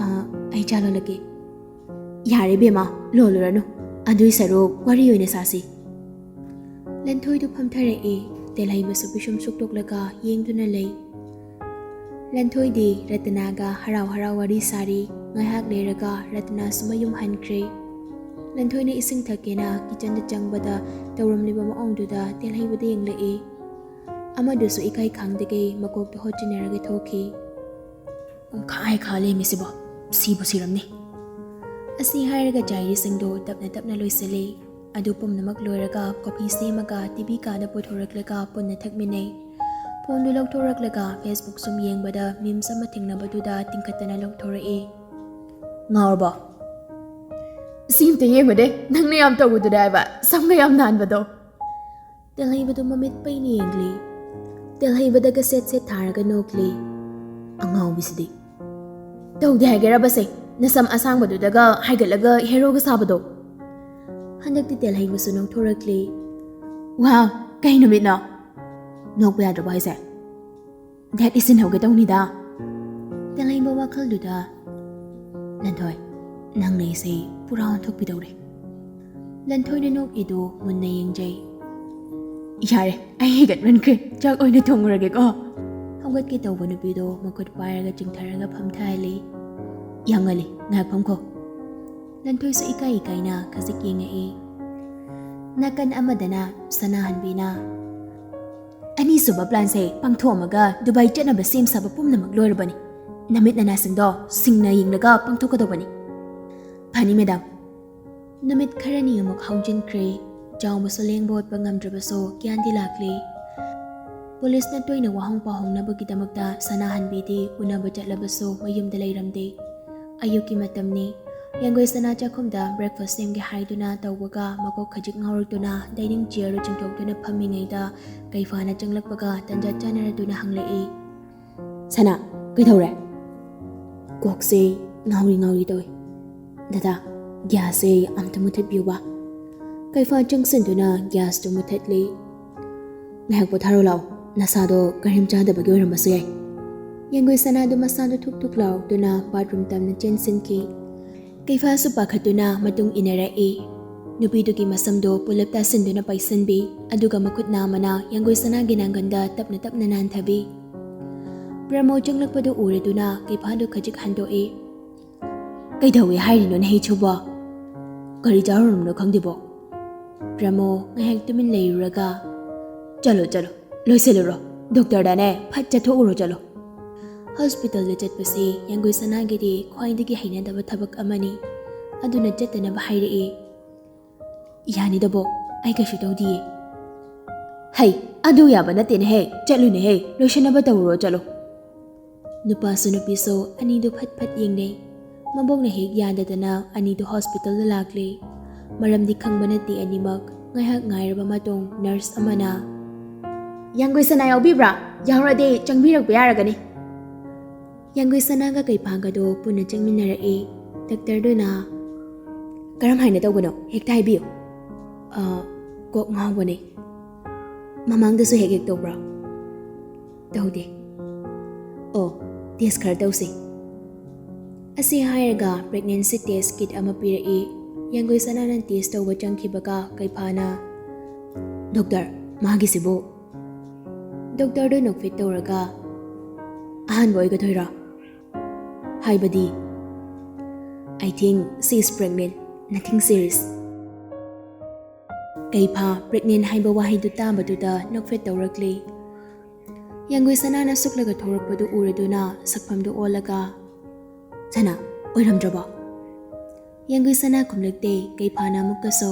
"ꯑꯥ, ꯑꯩ ꯆꯥ ꯂꯣꯜꯂꯛꯀꯦ꯫" "ꯌꯥꯔꯦ ꯏꯕꯦꯝꯃ, ꯂꯣꯜꯂꯨꯔꯅꯨ꯫ ꯑꯗꯨꯏ ꯁꯔꯨꯛ ꯋꯥꯔꯤ ꯑꯣꯏꯅ ꯁꯥꯁꯤ꯫" ꯂꯟꯊꯣꯏꯗꯨ ꯐꯝꯊꯔꯛꯏ꯫ ꯇꯦꯜꯍꯩꯕꯁꯨ ꯄꯤꯁꯨꯝ ꯁꯨꯛꯇꯣꯛꯂꯒ ꯌꯦꯡꯗꯨꯅ ꯂꯩ꯫ ꯂꯟꯊꯣꯏꯗꯤ ꯔꯇꯅꯥꯒ ꯍꯔꯥꯎ ꯍꯔꯥꯎ ꯋꯥꯔꯤ ꯁꯥꯔꯤ꯫ ꯉꯥꯏꯍꯥꯛ ꯂꯩꯔꯒ ꯔꯇꯅꯥꯁꯨ ꯃꯌꯨꯝ ꯍꯟꯈ꯭ꯔꯦ꯫ ꯂꯟꯊꯣꯏꯅ ꯏꯁꯤꯡ ꯊꯛꯀꯦꯅ ꯀꯤꯆꯟꯗ ꯆꯪꯕꯗ ꯇꯧꯔꯝꯂꯤꯕ ꯃꯑꯣꯡꯗꯨꯗ ꯇꯦꯜꯍꯩꯕꯗ ꯌꯦꯡꯂꯛꯏ꯫ ꯑꯃꯗꯨꯁꯨ ꯏꯀꯥꯏ ꯈꯪꯗꯒꯩ ꯃꯀꯣꯛꯇ ꯍꯣꯠꯆꯤꯟꯅꯔꯒ ꯊꯣꯛꯈꯤ꯫ ꯄꯨꯡꯈꯥꯏ ꯈꯥ ꯂꯩꯔꯝꯃꯤꯁꯤꯕꯣ, ꯁꯤꯕꯨ ꯁꯤꯔꯝꯅꯤ꯫ ꯑꯁꯤ ꯍꯥꯏꯔꯒ ꯖꯥꯏꯔꯤꯁꯤꯡꯗꯣ ꯇꯞꯅ ꯇꯞꯅ ꯂꯣꯏꯁꯤꯜꯂꯤ꯫ ꯑꯗꯨ ꯄꯨꯝꯅꯃꯛ ꯂꯣꯏꯔꯒ ꯀꯣꯐꯤ ꯁꯦꯝꯃꯒ ꯇꯤꯚꯤ ꯀꯥꯗ ꯄꯨꯊꯣꯔꯛꯂꯒ ꯄꯨꯟꯅ ꯊꯛꯃꯤꯟꯅꯩ꯫ ꯐꯣꯟꯗꯨ ꯂꯧꯊꯣꯔꯛꯂꯒ Facebook ꯁꯨꯝ ꯌꯦꯡꯕꯗ memes ꯑꯃ ꯊꯦꯡꯅꯕꯗꯨꯗ ꯇꯤꯡꯈꯠꯇꯅ ꯂꯧꯊꯣꯔꯛꯏ꯫ ꯉꯥꯎꯔꯕꯣ? ꯁꯤ ꯑꯝꯇ ꯌꯦꯡꯉꯨꯅꯦ, ꯅꯪꯅ ꯌꯥꯝ ꯇꯧꯕꯗꯨꯅꯦ ꯍꯥꯏꯕ, ꯁꯝꯒ ꯌꯥꯝ ꯅꯥꯟꯕꯗꯣ꯫ ꯇꯦꯜꯍꯩꯕꯗꯨ ꯃꯃꯤꯠ ꯄꯩꯅ ꯌꯦꯡꯂꯤ꯫ ꯇꯦꯜꯍꯩꯕꯗꯒ ꯁꯦꯠ ꯁꯦꯠ ꯊꯥꯔꯒ ꯅꯣꯛꯂꯤ꯫ ꯑꯉꯥꯎꯕꯤꯁꯤꯗꯤ꯫ ꯇꯧꯗꯦ ꯍꯥꯏꯒꯦꯔꯕꯁꯦ, ꯅꯁꯝ ꯑꯁꯥꯡꯕꯗꯨꯗꯒ ꯍꯥꯏꯒꯠꯂꯒ ꯍꯦꯔꯣꯒ ꯁꯥꯕꯗꯣ꯫ ꯍꯟꯗꯛꯇꯤ ꯇꯦꯜꯍꯩꯕꯁꯨ ꯅꯣꯛꯊꯣꯔꯛꯂꯤ꯫ ꯋꯥ, ꯀꯩ ꯅꯨꯃꯤꯠꯅꯣ? ꯅꯣꯛꯄ ꯌꯥꯗ꯭ꯔꯕꯣ ꯍꯥꯏꯁꯦ? ꯗꯦꯠ ꯏꯁꯤꯟꯍꯧꯒꯦ ꯇꯧꯅꯤꯗ꯫ ꯇꯦꯜꯍꯩꯕ ꯋꯥꯈꯜꯗꯨꯗ, ꯂꯟꯊꯣꯏ, ꯅꯪꯅ ꯑꯩꯁꯦ ꯄꯨꯔꯥ ꯑꯣꯟꯊꯣꯛꯄꯤꯗꯧꯔꯦ꯫ ꯂꯟꯊꯣꯏꯅ ꯅꯣꯛꯏꯗꯨ ꯃꯨꯟꯅ ꯌꯦꯡꯖꯩ꯫ ꯌꯥꯔꯦ, ꯑꯩ ꯍꯤꯒꯠꯃꯟꯈ꯭ꯔꯦ, ꯆꯥꯛ ꯑꯣꯏꯅ ꯊꯣꯡꯉꯨꯔꯒꯦꯀꯣ꯫ ꯍꯧꯒꯠꯀꯦ ꯇꯧꯕ ꯅꯨꯄꯤꯗꯣ ꯃꯈꯨꯠ ꯄꯥꯏꯔꯒ ꯆꯤꯡꯊꯔꯒ ꯐꯝꯊꯍꯜꯂꯤ꯫ ꯌꯥꯝ ꯉꯜꯂꯤ, ꯉꯥꯏꯍꯥꯛ ꯐꯝꯈꯣ꯫ ꯂꯟꯊꯣꯏꯁꯨ ꯏꯀꯥꯏ ꯏꯀꯥꯏꯅ ꯈꯖꯤꯛ ꯌꯦꯡꯉꯛꯏ꯫ ꯅꯥꯀꯟ ꯑꯃꯗꯅ ꯁꯅꯥꯍꯟꯕꯤꯅ, ꯑꯅꯤꯁꯨꯕ planꯁꯦ ꯄꯥꯡꯊꯣꯛꯑꯝꯃꯒ ꯗꯨꯕꯥꯏ ꯆꯠꯅꯕ ꯁꯦꯝ ꯁꯥꯕ ꯄꯨꯝꯅꯃꯛ ꯂꯣꯏꯔꯕꯅꯤ꯫ ꯅꯃꯤꯠ ꯅꯅꯥꯁꯤꯡꯗꯣ ꯁꯤꯡꯅ ꯌꯦꯡꯂꯒ ꯄꯥꯡꯊꯣꯛꯀꯗꯧꯕꯅꯤ꯫ ꯐꯅꯤ madam꯫ ꯅꯨꯃꯤꯠ ꯈꯔꯅꯤ ꯑꯃꯨꯛ ꯍꯧꯖꯤꯟꯈ꯭ꯔꯦ꯫ ꯆꯥꯎꯕꯁꯨ ꯂꯦꯡꯕ ꯑꯣꯠꯄ ꯉꯝꯗ꯭ꯔꯕꯁꯨ ꯒ꯭ꯌꯥꯟꯗꯤ ꯂꯥꯛꯂꯦ꯫ ꯄꯨꯂꯤꯁꯅ ꯇꯣꯏꯅ ꯋꯥꯍꯪ ꯄꯥꯎꯍꯪꯅꯕꯒꯤꯗꯃꯛꯇ ꯁꯅꯥꯍꯟꯕꯤꯗꯤ ꯎꯅꯕ ꯆꯠꯂꯕꯁꯨ ꯃꯌꯨꯝꯗ ꯂꯩꯔꯝꯗꯦ꯫ ꯑꯌꯨꯛꯀꯤ ꯃꯇꯝꯅꯤ꯫ ꯌꯥꯡꯒꯣꯏ ꯁꯅꯥ ꯆꯥꯛꯈꯨꯝꯗ breakfast ꯁꯦꯝꯒꯦ ꯍꯥꯏꯗꯨꯅ ꯇꯧꯕꯒ ꯃꯀꯣꯛ ꯈꯖꯤꯛ ꯉꯥꯎꯔꯛꯇꯨꯅ dining chairꯗꯨ ꯆꯤꯡꯊꯣꯛꯇꯨꯅ ꯐꯝꯃꯤꯉꯩꯗ ꯀꯩꯐꯥꯅ ꯆꯪꯂꯛꯄꯒ ꯇꯟꯖꯥ ꯆꯥꯅꯔꯗꯨꯅ ꯍꯪꯂꯛꯏ꯫ ꯁꯅꯥ, ꯀꯩꯗꯧꯔꯦ? ꯀꯣꯛꯁꯦ ꯉꯥꯎꯔꯤ ꯉꯥꯎꯔꯤ ꯇꯧꯏ꯫ ꯗꯗꯥ, gasꯁꯦ ꯑꯝꯇ ꯃꯨꯊꯠꯄꯤꯌꯨꯕ꯫ ꯀꯩꯐꯥ ꯆꯪꯁꯤꯟꯗꯨꯅ gasꯇꯨ ꯃꯨꯊꯠꯂꯤ꯫ ꯉꯥꯏꯍꯥꯛ ꯄꯣꯊꯥꯔꯣ ꯂꯥꯛꯑꯣ, ꯅꯁꯥꯗꯣ ꯀꯔꯤꯝ ꯆꯥꯗꯕꯒꯤ ꯑꯣꯏꯔꯝꯕꯁꯨ ꯌꯥꯏ꯫ ꯌꯥꯡꯒꯣꯏ ꯁꯅꯥꯗꯨ ꯃꯁꯥꯗꯨ ꯊꯨꯛ ꯊꯨꯛ ꯂꯥꯎꯔꯛꯇꯨꯅ bathroom ꯇꯝꯅ ꯆꯦꯟꯁꯤꯟꯈꯤ꯫ ꯀꯩꯐꯥꯁꯨ ꯄꯥꯈꯠꯇꯨꯅ ꯃꯇꯨꯡ ꯏꯟꯅꯔꯛꯏ꯫ ꯅꯨꯄꯤꯗꯨꯒꯤ ꯃꯁꯝꯗꯣ ꯄꯨꯂꯞ ꯇꯥꯁꯤꯟꯗꯨꯅ ꯄꯥꯏꯁꯤꯟꯕꯤ, ꯑꯗꯨꯒ ꯃꯈꯨꯠ ꯅꯥꯝꯃꯅ ꯌꯥꯡꯒꯣꯏ ꯁꯅꯥꯒꯤ ꯅꯥꯡꯒꯟꯗ ꯇꯞꯅ ꯇꯞꯅ ꯅꯥꯟꯊꯕꯤ꯫ ꯄ꯭ꯔꯃꯣ ꯆꯪꯂꯛꯄꯗꯨ ꯎꯔꯗꯨꯅ ꯀꯩꯐꯥꯗꯨ ꯈꯖꯤꯛ ꯍꯟꯗꯣꯛꯏ꯫ ꯀꯩꯗꯧꯏ ꯍꯥꯏꯔꯤꯅꯣ ꯅꯍꯩꯁꯨꯕꯣ? ꯀꯔꯤ ꯆꯥꯔꯨꯔꯕꯅꯣ ꯈꯪꯗꯦꯕꯣ꯫ ꯄ꯭ꯔꯃꯣ ꯉꯥꯏꯍꯥꯛ ꯇꯨꯃꯤꯟ ꯂꯩꯔꯨꯔꯒ, ꯆꯠꯂꯣ, ꯆꯠꯂꯣ, ꯂꯣꯏꯁꯤꯜꯂꯨꯔꯣ, ꯗꯣꯛꯇꯔꯗꯅꯦ ꯐꯠ ꯆꯠꯊꯣꯛꯎꯔꯣ, ꯆꯠꯂꯣ꯫ ꯍꯣꯁꯄꯤꯇꯥꯜꯗ ꯆꯠꯄꯁꯤ ꯌꯥꯡꯒꯣꯏ ꯁꯅꯥꯒꯤꯗꯤ ꯈ꯭ꯋꯥꯏꯗꯒꯤ ꯍꯩꯅꯗꯕ ꯊꯕꯛ ꯑꯃꯅꯤ꯫ ꯑꯗꯨꯅ ꯆꯠꯇꯅꯕ ꯍꯥꯏꯔꯛꯏ꯫ "ꯌꯥꯅꯤꯗꯕꯣ, ꯑꯩ ꯀꯩꯁꯨ ꯇꯧꯗꯤꯌꯦ꯫" "ꯍꯩ, ꯑꯗꯨ ꯌꯥꯕ ꯅꯠꯇꯦꯅꯦꯍꯦ, ꯆꯠꯂꯨꯅꯦꯍꯦ, ꯂꯣꯏꯁꯤꯟꯅꯕ ꯇꯧꯔꯨꯔꯣ, ꯆꯠꯂꯣ꯫" ꯅꯨꯄꯥꯁꯨ ꯅꯨꯄꯤꯁꯨ ꯑꯅꯤꯗꯨ ꯐꯠ ꯐꯠ ꯌꯦꯡꯅꯩ꯫ ꯃꯕꯣꯛꯅ ꯍꯦꯛ ꯌꯥꯗꯗꯅ ꯑꯅꯤꯗꯨ ꯍꯣꯁꯄꯤꯇꯥꯜꯗ ꯂꯥꯛꯂꯦ꯫ ꯃꯔꯝꯗꯤ ꯈꯪꯕ ꯅꯠꯇꯦ ꯑꯅꯤꯃꯛ꯫ ꯉꯥꯏꯍꯥꯛ ꯉꯥꯏꯔꯕ ꯃꯇꯨꯡ ꯅꯔꯁ ꯑꯃꯅ, "ꯌꯥꯡꯒꯣꯏ ꯁꯅꯥ ꯌꯥꯎꯕꯤꯕ꯭ꯔꯥ? ꯌꯥꯎꯔꯗꯤ ꯆꯪꯕꯤꯔꯛꯄ ꯌꯥꯔꯒꯅꯤ꯫" ꯌꯥꯡꯒꯣꯏ ꯁꯅꯥꯒ ꯀꯩꯐꯥꯒꯗꯣ ꯄꯨꯟꯅ ꯆꯪꯃꯤꯟꯅꯔꯛꯏ꯫ ꯗꯥꯛꯇꯔꯗꯨꯅ, "ꯀꯔꯝ ꯍꯥꯏꯅ ꯇꯧꯕꯅꯣ? ꯍꯦꯛꯇ ꯍꯥꯏꯕꯤꯌꯨ꯫" "ꯑ, ꯀꯣꯛ ꯉꯥꯎꯕꯅꯦ꯫" "ꯃꯃꯥꯡꯗꯁꯨ ꯍꯦꯛ ꯍꯦꯛ ꯇꯧꯕ꯭ꯔꯣ?" "ꯇꯧꯗꯦ꯫" "ꯑꯣ, ꯇꯦꯁ ꯈꯔ ꯇꯧꯁꯤ꯫" ꯑꯁꯤ ꯍꯥꯏꯔꯒ ꯄ꯭ꯔꯦꯒꯅꯦꯟꯁꯤ ꯇꯦꯁ ꯀꯤꯠ ꯑꯃ ꯄꯤꯔꯛꯏ꯫ ꯌꯥꯡꯒꯣꯏ ꯁꯅꯥꯅ ꯇꯦꯁ ꯇꯧꯕ ꯆꯪꯈꯤꯕꯒ ꯀꯩꯐꯥꯅ, "ꯗꯣꯛꯇꯔ, ꯃꯥꯒꯤꯁꯤꯕꯨ?" ꯗꯣꯛꯇꯔꯗꯨ ꯅꯣꯛꯐꯦꯠ ꯇꯧꯔꯒ, "ꯑꯍꯥꯟꯕ ꯑꯣꯏꯒꯗꯣꯏꯔꯣ?" "ꯍꯥꯏꯕꯗꯤ?" "I think she is pregnant, nothing serious." ꯀꯩꯐꯥ ꯄ꯭ꯔꯦꯒꯅꯦꯟ ꯍꯥꯏꯕ ꯋꯥꯍꯩꯗꯨ ꯇꯥꯕꯗꯨꯗ ꯅꯣꯛꯐꯦꯠ ꯇꯧꯔꯛꯂꯦ꯫ ꯌꯥꯡꯒꯣꯏ ꯁꯅꯥꯅ ꯁꯨꯛꯂꯒ ꯊꯣꯔꯛꯄꯗꯨ ꯎꯔꯗꯨꯅ ꯁꯛꯐꯝꯗꯨ ꯑꯣꯜꯂꯒ, "ꯁꯅꯥ, ꯑꯣꯏꯔꯝꯗ꯭ꯔꯕꯣ?" ꯌꯥꯡꯒꯣꯏ ꯁꯅꯥ ꯈꯨꯝꯂꯛꯇꯦ꯫ ꯀꯩꯐꯥꯅ ꯑꯃꯨꯛꯀꯁꯨ,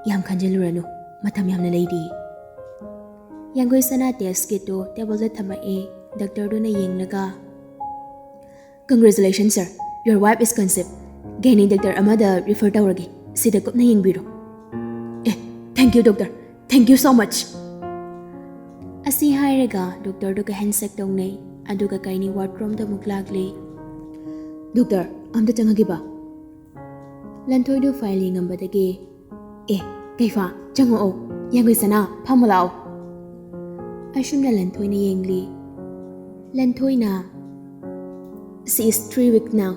"ꯌꯥꯝ ꯈꯟꯖꯤꯜꯂꯨꯔꯅꯨ, ꯃꯇꯝ ꯌꯥꯝꯅ ꯂꯩꯔꯤ꯫" ꯌꯥꯡꯒꯣꯏ ꯁꯅꯥ ꯇꯦꯁ ꯀꯤꯠꯇꯨ ꯇꯦꯕꯜꯗ ꯊꯝꯃꯛꯑꯦ꯫ ꯗꯥꯛꯇꯔꯗꯨꯅ ꯌꯦꯡꯂꯒ, "Congratulations, sir. Your wife is conceived. ꯒꯥꯏꯅꯤ ꯗꯥꯛꯇꯔ ꯑꯃꯗ ꯔꯤꯐꯔ ꯇꯧꯔꯒꯦ꯫ ꯁꯤꯗ ꯀꯨꯞꯅ ꯌꯦꯡꯕꯤꯔꯣ꯫" "ꯑꯦ, thank you, doctor. Thank you so much." ꯑꯁꯤ ꯍꯥꯏꯔꯒ ꯗꯣꯛꯇꯔꯗꯨꯒ ꯍꯦꯟꯁꯦꯛ ꯇꯧꯅꯩ꯫ ꯑꯗꯨꯒ ꯒꯥꯏꯅꯤ ꯋꯥꯔꯗꯔꯣꯝꯗ ꯑꯃꯨꯛ ꯂꯥꯛꯂꯦ꯫ "ꯗꯣꯛꯇꯔ, ꯑꯝꯇ ꯆꯪꯉꯒꯦꯕ꯫" ꯂꯟꯊꯣꯏꯗꯨ ꯐꯥꯏꯜ ꯌꯦꯡꯉꯝꯕꯗꯒꯤ, "ꯑꯦ, ꯀꯩꯐꯥ, ꯆꯪꯉꯛꯑꯣ꯫ ꯌꯥꯡꯒꯣꯏ ꯁꯅꯥ, ꯐꯝꯃꯨ ꯂꯥꯛꯑꯣ꯫" ꯑꯁꯨꯝꯅ ꯂꯟꯊꯣꯏꯅ ꯌꯦꯡꯂꯤ꯫ ꯂꯟꯊꯣꯏꯅ, "She is three weeks now.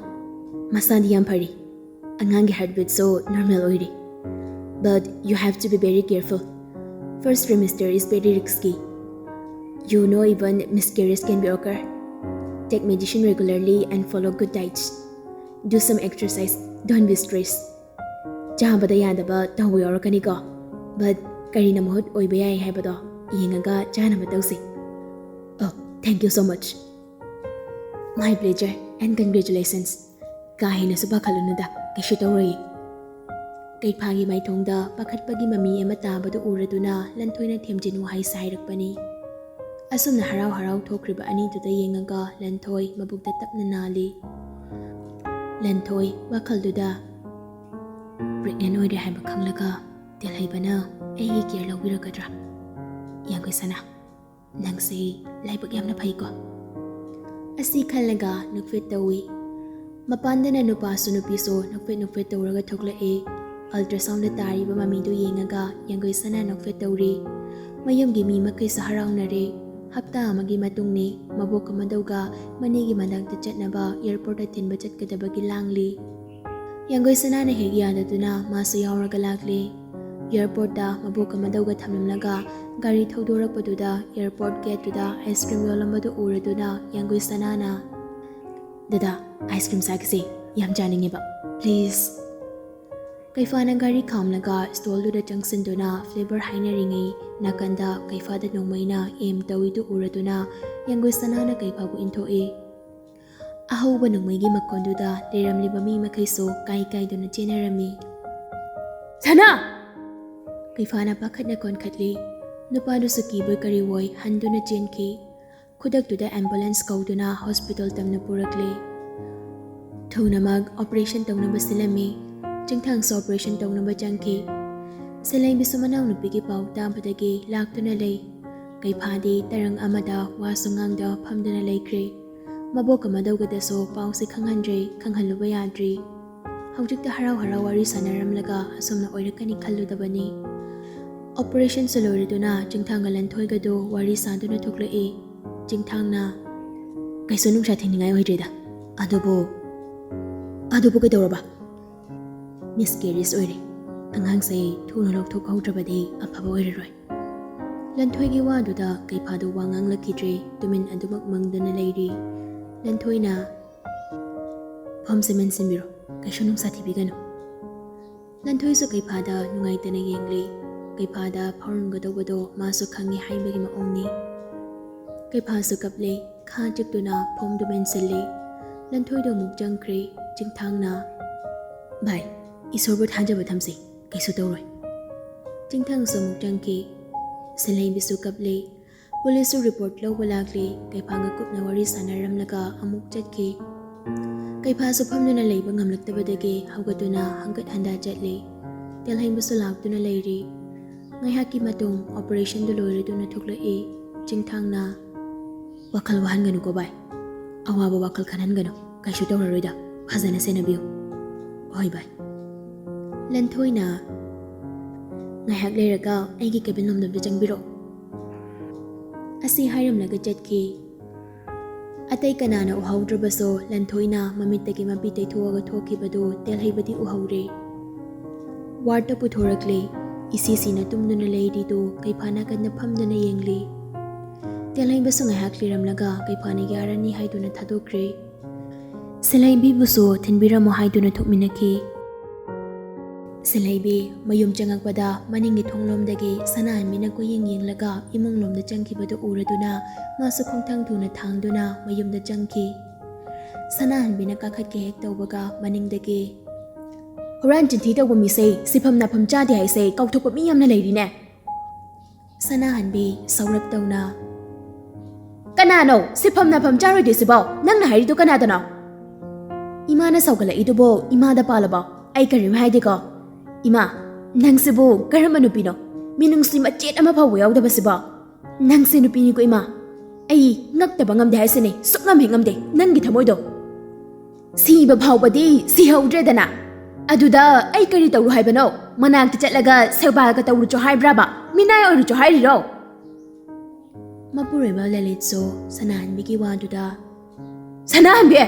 ꯃꯁꯥꯗꯤ ꯌꯥꯝ ꯐꯔꯤ꯫ ꯑꯉꯥꯡꯒꯤ ꯍꯥꯔꯠꯕꯤꯠꯁꯨ ꯅꯣꯔꯃꯦꯜ ꯑꯣꯏꯔꯤ꯫ But you have to be very careful. First trimester is very risky. You know, even miscarriage can be occur. Take medicine regularly and follow good diets. Do some exercise. Don't be stressed. ꯆꯥꯕꯗ ꯌꯥꯗꯕ ꯇꯧꯕ ꯌꯥꯎꯔꯛꯀꯅꯤꯀꯣ, but ꯀꯔꯤꯅ ꯃꯍꯨꯠ ꯑꯣꯏꯕ ꯌꯥꯏ ꯍꯥꯏꯕꯗꯣ ꯌꯦꯡꯉꯒ ꯆꯥꯅꯕ ꯇꯧꯁꯤ꯫ Oh, thank you so much. My pleasure and congratulations. ꯀꯥ ꯍꯦꯟꯅꯁꯨ ꯄꯥꯈꯠꯂꯨꯅꯨꯗ, ꯀꯩꯁꯨ ꯇꯧꯔꯣꯏꯌꯦ꯫ ꯀꯩꯐꯥꯒꯤ ꯃꯥꯏꯊꯣꯡꯗ ꯄꯥꯈꯠꯄꯒꯤ ꯃꯃꯤ ꯑꯃ ꯇꯥꯕꯗꯨ ꯎꯔꯗꯨꯅ ꯂꯟꯊꯣꯏꯅ ꯊꯦꯝꯖꯤꯟ ꯋꯥꯍꯩ ꯁꯥꯏꯔꯛꯄꯅꯤ꯫ ꯑꯁꯨꯝꯅ ꯍꯔꯥꯎ ꯍꯔꯥꯎ ꯊꯣꯛꯈ꯭ꯔꯤꯕ ꯑꯅꯤꯗꯨꯗ ꯌꯦꯡꯉꯒ ꯂꯟꯊꯣꯏ ꯃꯕꯨꯛꯇ ꯇꯞꯅ ꯅꯥꯜꯂꯤ꯫ ꯂꯟꯊꯣꯏ ꯋꯥꯈꯜꯗꯨꯗ, "ꯄ꯭ꯔꯦꯒꯅꯦꯟ ꯑꯣꯏꯔꯦ ꯍꯥꯏꯕ ꯈꯪꯂꯒ ꯇꯦꯜꯍꯩꯕꯅ ꯑꯩꯒꯤ ꯀꯦꯌꯔ ꯂꯧꯕꯤꯔꯛꯀꯗ꯭ꯔꯥ? ꯌꯥꯡꯒꯣꯏ ꯁꯅꯥ, ꯅꯪꯁꯦ ꯂꯥꯏꯕꯛ ꯌꯥꯝꯅ ꯐꯩꯀꯣ?" ꯑꯁꯤ ꯈꯜꯂꯒ ꯅꯣꯛꯐꯦꯠ ꯇꯧꯏ꯫ ꯃꯄꯥꯟꯗꯅ ꯅꯨꯄꯥꯁꯨ ꯅꯨꯄꯤꯁꯨ ꯅꯣꯛꯐꯦꯠ ꯅꯣꯛꯐꯦꯠ ꯇꯧꯔꯒ ꯊꯣꯛꯂꯛꯏ꯫ ꯑꯜꯇ꯭ꯔꯥꯁꯥꯎꯟꯗ ꯇꯥꯔꯤꯕ ꯃꯃꯤꯗꯨ ꯌꯦꯡꯉꯒ ꯌꯥꯡꯒꯣꯏ ꯁꯅꯥ ꯅꯣꯛꯐꯦꯠ ꯇꯧꯔꯤ꯫ ꯃꯌꯨꯝꯒꯤ ꯃꯤ ꯃꯈꯩꯁꯨ ꯍꯔꯥꯎꯅꯔꯦ꯫ ꯍꯞꯇꯥ ꯑꯃꯒꯤ ꯃꯇꯨꯡꯅꯤ꯫ ꯃꯕꯣꯛ ꯑꯃꯗꯧꯒ ꯃꯅꯦꯒꯤ ꯃꯅꯥꯛꯇ ꯆꯠꯅꯕ ꯑꯦꯌꯔꯄꯣꯔꯠꯇ ꯊꯤꯟꯕ ꯆꯠꯀꯗꯕꯒꯤ ꯂꯥꯡꯂꯤ꯫ ꯌꯥꯡꯒꯣꯏ ꯁꯅꯥꯅ ꯍꯦꯛ ꯌꯥꯗꯗꯨꯅ ꯃꯥꯁꯨ ꯌꯥꯎꯔꯒ ꯂꯥꯛꯂꯦ꯫ ꯑꯦꯌꯔꯄꯣꯔꯠꯇ ꯃꯕꯣꯛ ꯑꯃꯗꯧꯒ ꯊꯝꯂꯝꯂꯒ ꯒꯥꯔꯤ ꯊꯧꯗꯣꯔꯛꯄꯗꯨꯗ ꯑꯦꯌꯔꯄꯣꯔꯠ ꯒꯦꯠꯇꯨꯗ ꯑꯥꯏꯁ ꯀ꯭ꯔꯤꯝ ꯌꯣꯜꯂꯝꯕꯗꯨ ꯎꯔꯗꯨꯅ ꯌꯥꯡꯒꯣꯏ ꯁꯅꯥꯅ, "ꯗꯗꯥ, ꯑꯥꯏꯁ ꯀ꯭ꯔꯤꯝ ꯆꯥꯈꯤꯁꯦ, ꯌꯥꯝ ꯆꯥꯅꯤꯡꯉꯦꯕ, ꯄ꯭ꯂꯤꯖ꯫" ꯀꯩꯐꯥꯅ ꯒꯥꯔꯤ ꯈꯥꯝꯂꯒ ꯁ꯭ꯇꯣꯜꯗꯨꯗ ꯆꯪꯁꯤꯟꯗꯨꯅ ꯐ꯭ꯂꯦꯕꯔ ꯍꯥꯏꯅꯔꯤꯉꯩ ꯅꯥꯀꯟꯗ ꯀꯩꯐꯥꯗ ꯅꯣꯡꯃꯩꯅ ꯑꯦꯝ ꯇꯧꯏꯗꯨ ꯎꯔꯗꯨꯅ ꯌꯥꯡꯒꯣꯏ ꯁꯅꯥꯅ ꯀꯩꯐꯥꯕꯨ ꯏꯟꯊꯣꯛꯏ꯫ ꯑꯍꯧꯕ ꯅꯣꯡꯃꯩꯒꯤ ꯃꯈꯣꯟꯗꯨꯗ ꯂꯩꯔꯝꯂꯤꯕ ꯃꯤ ꯃꯈꯩꯁꯨ ꯀꯥꯏ ꯀꯥꯏꯗꯨꯅ ꯆꯦꯟꯅꯔꯝꯃꯤ꯫ "ꯁꯅꯥ!" ꯀꯩꯐꯥꯅ ꯄꯥꯈꯠꯅ ꯀꯣꯟꯈꯠꯂꯤ꯫ ꯅꯨꯄꯥꯗꯨꯁꯨ ꯀꯤꯕꯣꯏ ꯀꯔꯤꯋꯣꯏ ꯍꯟꯗꯨꯅ ꯆꯦꯟꯈꯤ꯫ ꯈꯨꯗꯛꯇꯨꯗ ꯑꯦꯝꯕꯨꯂꯦꯟꯁ ꯀꯧꯗꯨꯅ ꯍꯣꯁꯄꯤꯇꯥꯜ ꯇꯝꯅ ꯄꯨꯔꯛꯂꯦ꯫ ꯊꯨꯅꯃꯛ ꯑꯣꯄꯔꯦꯁꯟ ꯇꯧꯅꯕ ꯁꯤꯜꯂꯝꯃꯤ꯫ ꯆꯤꯡꯊꯥꯡꯁꯨ ꯑꯣꯄꯔꯦꯁꯟ ꯇꯧꯅꯕ ꯆꯪꯈꯤ꯫ ꯁꯦꯂꯩꯕꯤꯁꯨ ꯃꯅꯥꯎꯅꯨꯄꯤꯒꯤ ꯄꯥꯎ ꯇꯥꯕꯗꯒꯤ ꯂꯥꯛꯇꯨꯅ ꯂꯩ꯫ ꯀꯩꯐꯥꯗꯤ ꯇꯔꯪ ꯑꯃꯗ ꯋꯥꯁꯨ ꯉꯥꯡꯗ ꯐꯝꯗꯨꯅ ꯂꯩꯈ꯭ꯔꯦ꯫ ꯃꯕꯣꯛ ꯑꯃꯗꯧꯒꯗꯁꯨ ꯄꯥꯎꯁꯦ ꯈꯪꯍꯟꯗ꯭ꯔꯦ, ꯈꯪꯍꯜꯂꯨꯕ ꯌꯥꯗ꯭ꯔꯤ꯫ ꯍꯧꯖꯤꯛꯇ ꯍꯔꯥꯎ ꯍꯔꯥꯎ ꯋꯥꯔꯤ ꯁꯥꯟꯅꯔꯝꯂꯒ ꯑꯁꯨꯝꯅ ꯑꯣꯏꯔꯛꯀꯅꯤ ꯈꯜꯂꯨꯗꯕꯅꯤ꯫ ꯑꯣꯄꯔꯦꯁꯟꯁꯨ ꯂꯣꯏꯔꯗꯨꯅ ꯆꯤꯡꯊꯥꯡꯒ ꯂꯟꯊꯣꯏꯒꯗꯣ ꯋꯥꯔꯤ ꯁꯥꯗꯨꯅ ꯊꯣꯛꯂꯛꯏ꯫ ꯆꯤꯡꯊꯥꯡꯅ, "ꯀꯩꯁꯨ ꯅꯨꯡꯁꯥ ꯊꯦꯡꯅꯤꯡꯉꯥꯏ ꯑꯣꯏꯗ꯭ꯔꯤꯗ꯫ ꯑꯗꯨꯕꯨ, ꯑꯗꯨꯕꯨ ꯀꯩꯗꯧꯔꯕ?" "ꯃꯤꯁꯀꯦꯔꯤꯌꯁ ꯑꯣꯏꯔꯦ꯫ ꯑꯉꯥꯡꯁꯦ ꯊꯨꯅ ꯂꯧꯊꯣꯛꯍꯧꯗ꯭ꯔꯕꯗꯤ ꯑꯐꯕ ꯑꯣꯏꯔꯔꯣꯏ꯫" ꯂꯟꯊꯣꯏꯒꯤ ꯋꯥꯗꯨꯗ ꯀꯩꯐꯥꯗꯨ ꯋꯥ ꯉꯥꯡꯂꯛꯈꯤꯗ꯭ꯔꯦ, ꯇꯨꯃꯤꯟ ꯑꯗꯨꯃꯛ ꯃꯪꯗꯨꯅ ꯂꯩꯔꯤ꯫ ꯂꯟꯊꯣꯏꯅ, "ꯐꯝꯁꯦ ꯃꯦꯟꯁꯤꯟꯕꯤꯔꯣ, ꯀꯩꯁꯨ ꯅꯨꯡꯁꯥ ꯊꯤꯕꯤꯒꯅꯨ꯫" ꯂꯟꯊꯣꯏꯁꯨ ꯀꯩꯐꯥꯗ ꯅꯨꯡꯉꯥꯏꯇꯅ ꯌꯦꯡꯂꯤ꯫ ꯀꯩꯐꯥꯗ ꯐꯥꯎꯔꯝꯒꯗꯧꯕꯗꯣ ꯃꯥꯁꯨ ꯈꯪꯉꯤ ꯍꯥꯏꯕꯒꯤ ꯃꯑꯣꯡꯅꯤ꯫ ꯀꯩꯐꯥꯁꯨ ꯀꯞꯂꯦ, ꯈꯥ ꯆꯤꯛꯇꯨꯅ ꯐꯣꯝꯗꯨ ꯃꯦꯟꯁꯤꯜꯂꯦ꯫ ꯂꯟꯊꯣꯏꯗꯣ ꯑꯃꯨꯛ ꯆꯪꯈ꯭ꯔꯦ꯫ ꯆꯤꯡꯊꯥꯡꯅ, "ꯚꯥꯏ, ꯏꯁꯣꯔꯕꯨ ꯊꯥꯖꯕ ꯊꯝꯁꯤ, ꯀꯩꯁꯨ ꯇꯧꯔꯣꯏ꯫" ꯆꯤꯡꯊꯥꯡꯁꯨ ꯑꯃꯨꯛ ꯆꯪꯈꯤ꯫ ꯁꯦꯜꯍꯩꯕꯤꯁꯨ ꯀꯞꯂꯦ꯫ ꯄꯨꯂꯤꯁꯁꯨ ꯔꯤꯄꯣꯔꯠ ꯂꯧꯕ ꯂꯥꯛꯂꯦ꯫ ꯀꯩꯐꯥꯒ ꯀꯨꯞꯅ ꯋꯥꯔꯤ ꯁꯥꯟꯅꯔꯝꯂꯒ ꯑꯃꯨꯛ ꯆꯠꯈꯤ꯫ ꯀꯩꯐꯥꯁꯨ ꯐꯝꯗꯨꯅ ꯂꯩꯕ ꯉꯝꯂꯛꯇꯕꯗꯒꯤ ꯍꯧꯒꯠꯇꯨꯅ ꯍꯪꯒꯠ ꯍꯟꯗꯥ ꯆꯠꯂꯦ꯫ ꯇꯦꯜꯍꯩꯕꯁꯨ ꯂꯥꯛꯇꯨꯅ ꯂꯩꯔꯤ꯫ ꯉꯥꯏꯍꯥꯛꯀꯤ ꯃꯇꯨꯡ ꯑꯣꯄꯔꯦꯁꯟꯗꯨ ꯂꯣꯏꯔꯗꯨꯅ ꯊꯣꯛꯂꯛꯏ꯫ ꯆꯤꯡꯊꯥꯡꯅ, "ꯋꯥꯈꯜ ꯋꯥꯍꯟꯒꯅꯨꯀꯣ ꯚꯥꯏ, ꯑꯋꯥꯕ ꯋꯥꯈꯜ ꯈꯟꯍꯟꯒꯅꯨ, ꯀꯩꯁꯨ ꯇꯧꯔꯔꯣꯏꯗ, ꯐꯖꯅ ꯁꯦꯟꯅꯕꯤꯌꯨ꯫" "ꯍꯣꯏ ꯚꯥꯏ꯫" ꯂꯟꯊꯣꯏꯅ, "ꯉꯥꯏꯍꯥꯛ ꯂꯩꯔꯒ ꯑꯩꯒꯤ ꯀꯦꯕꯤꯟ ꯂꯣꯝꯗ ꯑꯝꯇ ꯆꯪꯕꯤꯔꯛꯑꯣ꯫" ꯑꯁꯤ ꯍꯥꯏꯔꯝꯂꯒ ꯆꯠꯈꯤ꯫ ꯑꯇꯩ ꯀꯅꯥꯅ ꯎꯍꯧꯗ꯭ꯔꯕꯁꯨ ꯂꯟꯊꯣꯏꯅ ꯃꯃꯤꯠꯇꯒꯤ ꯃꯄꯤ ꯇꯩꯊꯣꯛꯑꯒ ꯊꯣꯛꯈꯤꯕꯗꯨ ꯇꯦꯜꯍꯩꯕꯗꯤ ꯎꯍꯧꯔꯦ꯫ ꯋꯥꯔꯗꯇ ꯄꯨꯊꯣꯔꯛꯂꯦ꯫ ꯏꯁꯤꯁꯤꯅ ꯇꯨꯝꯗꯨꯅ ꯂꯩꯔꯤꯗꯨ ꯀꯩꯐꯥ ꯅꯥꯀꯟꯗ ꯐꯝꯗꯨꯅ ꯌꯦꯡꯂꯤ꯫ ꯇꯦꯜꯍꯩꯕꯁꯨ ꯉꯥꯏꯍꯥꯛ ꯂꯩꯔꯝꯂꯒ ꯀꯩꯐꯥꯅ ꯌꯥꯔꯅꯤ ꯍꯥꯏꯗꯨꯅ ꯊꯥꯗꯣꯛꯈ꯭ꯔꯦ꯫ ꯁꯦꯜꯍꯩꯕꯤꯕꯨꯁꯨ ꯊꯤꯟꯕꯤꯔꯝꯃꯣ ꯍꯥꯏꯗꯨꯅ ꯊꯣꯛꯃꯤꯟꯅꯈꯤ꯫ ꯁꯦꯜꯍꯩꯕꯤ ꯃꯌꯨꯝ ꯆꯪꯉꯛꯄꯗ ꯃꯅꯤꯡꯒꯤ ꯊꯣꯡꯂꯣꯝꯗꯒꯤ ꯁꯅꯥꯍꯟꯕꯤꯅ ꯀꯣꯏꯌꯦꯡ ꯌꯦꯡꯂꯒ ꯏꯃꯨꯡꯂꯣꯝꯗ ꯆꯪꯈꯤꯕꯗꯨ ꯎꯔꯗꯨꯅ ꯃꯥꯁꯨ ꯈꯣꯡꯊꯥꯡ ꯊꯨꯅ ꯊꯥꯡꯗꯨꯅ ꯃꯌꯨꯝꯗ ꯆꯪꯈꯤ꯫ ꯁꯅꯥꯍꯟꯕꯤꯅ ꯀꯥꯈꯠꯀꯦ ꯍꯦꯛ ꯇꯧꯕꯒ ꯃꯅꯤꯡꯗꯒꯤ, "ꯍꯨꯔꯥꯟ ꯆꯤꯟꯊꯤ ꯇꯧꯕ ꯃꯤꯁꯦ ꯁꯤꯐꯝ ꯅꯥꯐꯝ ꯆꯥꯗꯦ ꯍꯥꯏꯁꯦ ꯀꯥꯎꯊꯣꯛꯄ ꯃꯤ ꯌꯥꯝꯅ ꯂꯩꯔꯤꯅꯦ꯫" ꯁꯅꯥꯍꯟꯕꯤ ꯁꯧꯔꯞ ꯇꯧꯅ, "ꯀꯅꯥꯅꯣ ꯁꯤꯐꯝ ꯅꯥꯐꯝ ꯆꯥꯔꯣꯏꯗꯣꯏꯁꯤꯕꯣ? ꯅꯪꯅ ꯍꯥꯏꯔꯤꯗꯣ ꯀꯅꯥꯗꯅꯣ?" "ꯏꯃꯥꯅ ꯁꯧꯒꯠꯂꯛꯏꯗꯨꯕꯣ ꯏꯃꯥꯗ ꯄꯥꯜꯂꯕꯣ? ꯑꯩ ꯀꯔꯤꯝ ꯍꯥꯏꯗꯦꯀꯣ꯫ ꯏꯃꯥ, ꯅꯪꯁꯤꯕꯨ ꯀꯔꯝꯕ ꯅꯨꯄꯤꯅꯣ? ꯃꯤꯅꯨꯡꯁꯤ ꯃꯆꯦꯠ ꯑꯃ ꯐꯥꯎꯕ ꯌꯥꯎꯗꯕꯁꯤꯕꯣ? ꯅꯪꯁꯦ ꯅꯨꯄꯤꯅꯤꯀꯣ ꯏꯃꯥ꯫ ꯑꯩ ꯉꯛꯇꯕ ꯉꯝꯗꯦ ꯍꯥꯏꯁꯤꯅꯦ, ꯁꯨꯛꯉꯝ ꯍꯦꯛ ꯉꯝꯗꯦ ꯅꯪꯒꯤ ꯊꯃꯣꯏꯗꯣ꯫ ꯁꯤꯕ ꯐꯥꯎꯕꯗꯤ ꯁꯤꯍꯧꯗ꯭ꯔꯦꯗꯅ꯫ ꯑꯗꯨꯗ ꯑꯩ ꯀꯔꯤ ꯇꯧꯔꯨ ꯍꯥꯏꯕꯅꯣ? ꯃꯅꯥꯛꯇ ꯆꯠꯂꯒ ꯁꯦꯕꯥꯒ ꯇꯧꯔꯨꯆꯣ ꯍꯥꯏꯕ꯭ꯔꯥꯕ? ꯃꯤꯅꯥꯏ ꯑꯣꯏꯔꯨꯆꯣ ꯍꯥꯏꯔꯤꯔꯣ?" ꯃꯄꯨꯔꯣꯏꯕ ꯂꯂꯤꯠꯁꯨ ꯁꯅꯥꯍꯟꯕꯤꯒꯤ ꯋꯥꯗꯨꯗ, "ꯁꯅꯥꯍꯟꯕꯤ!"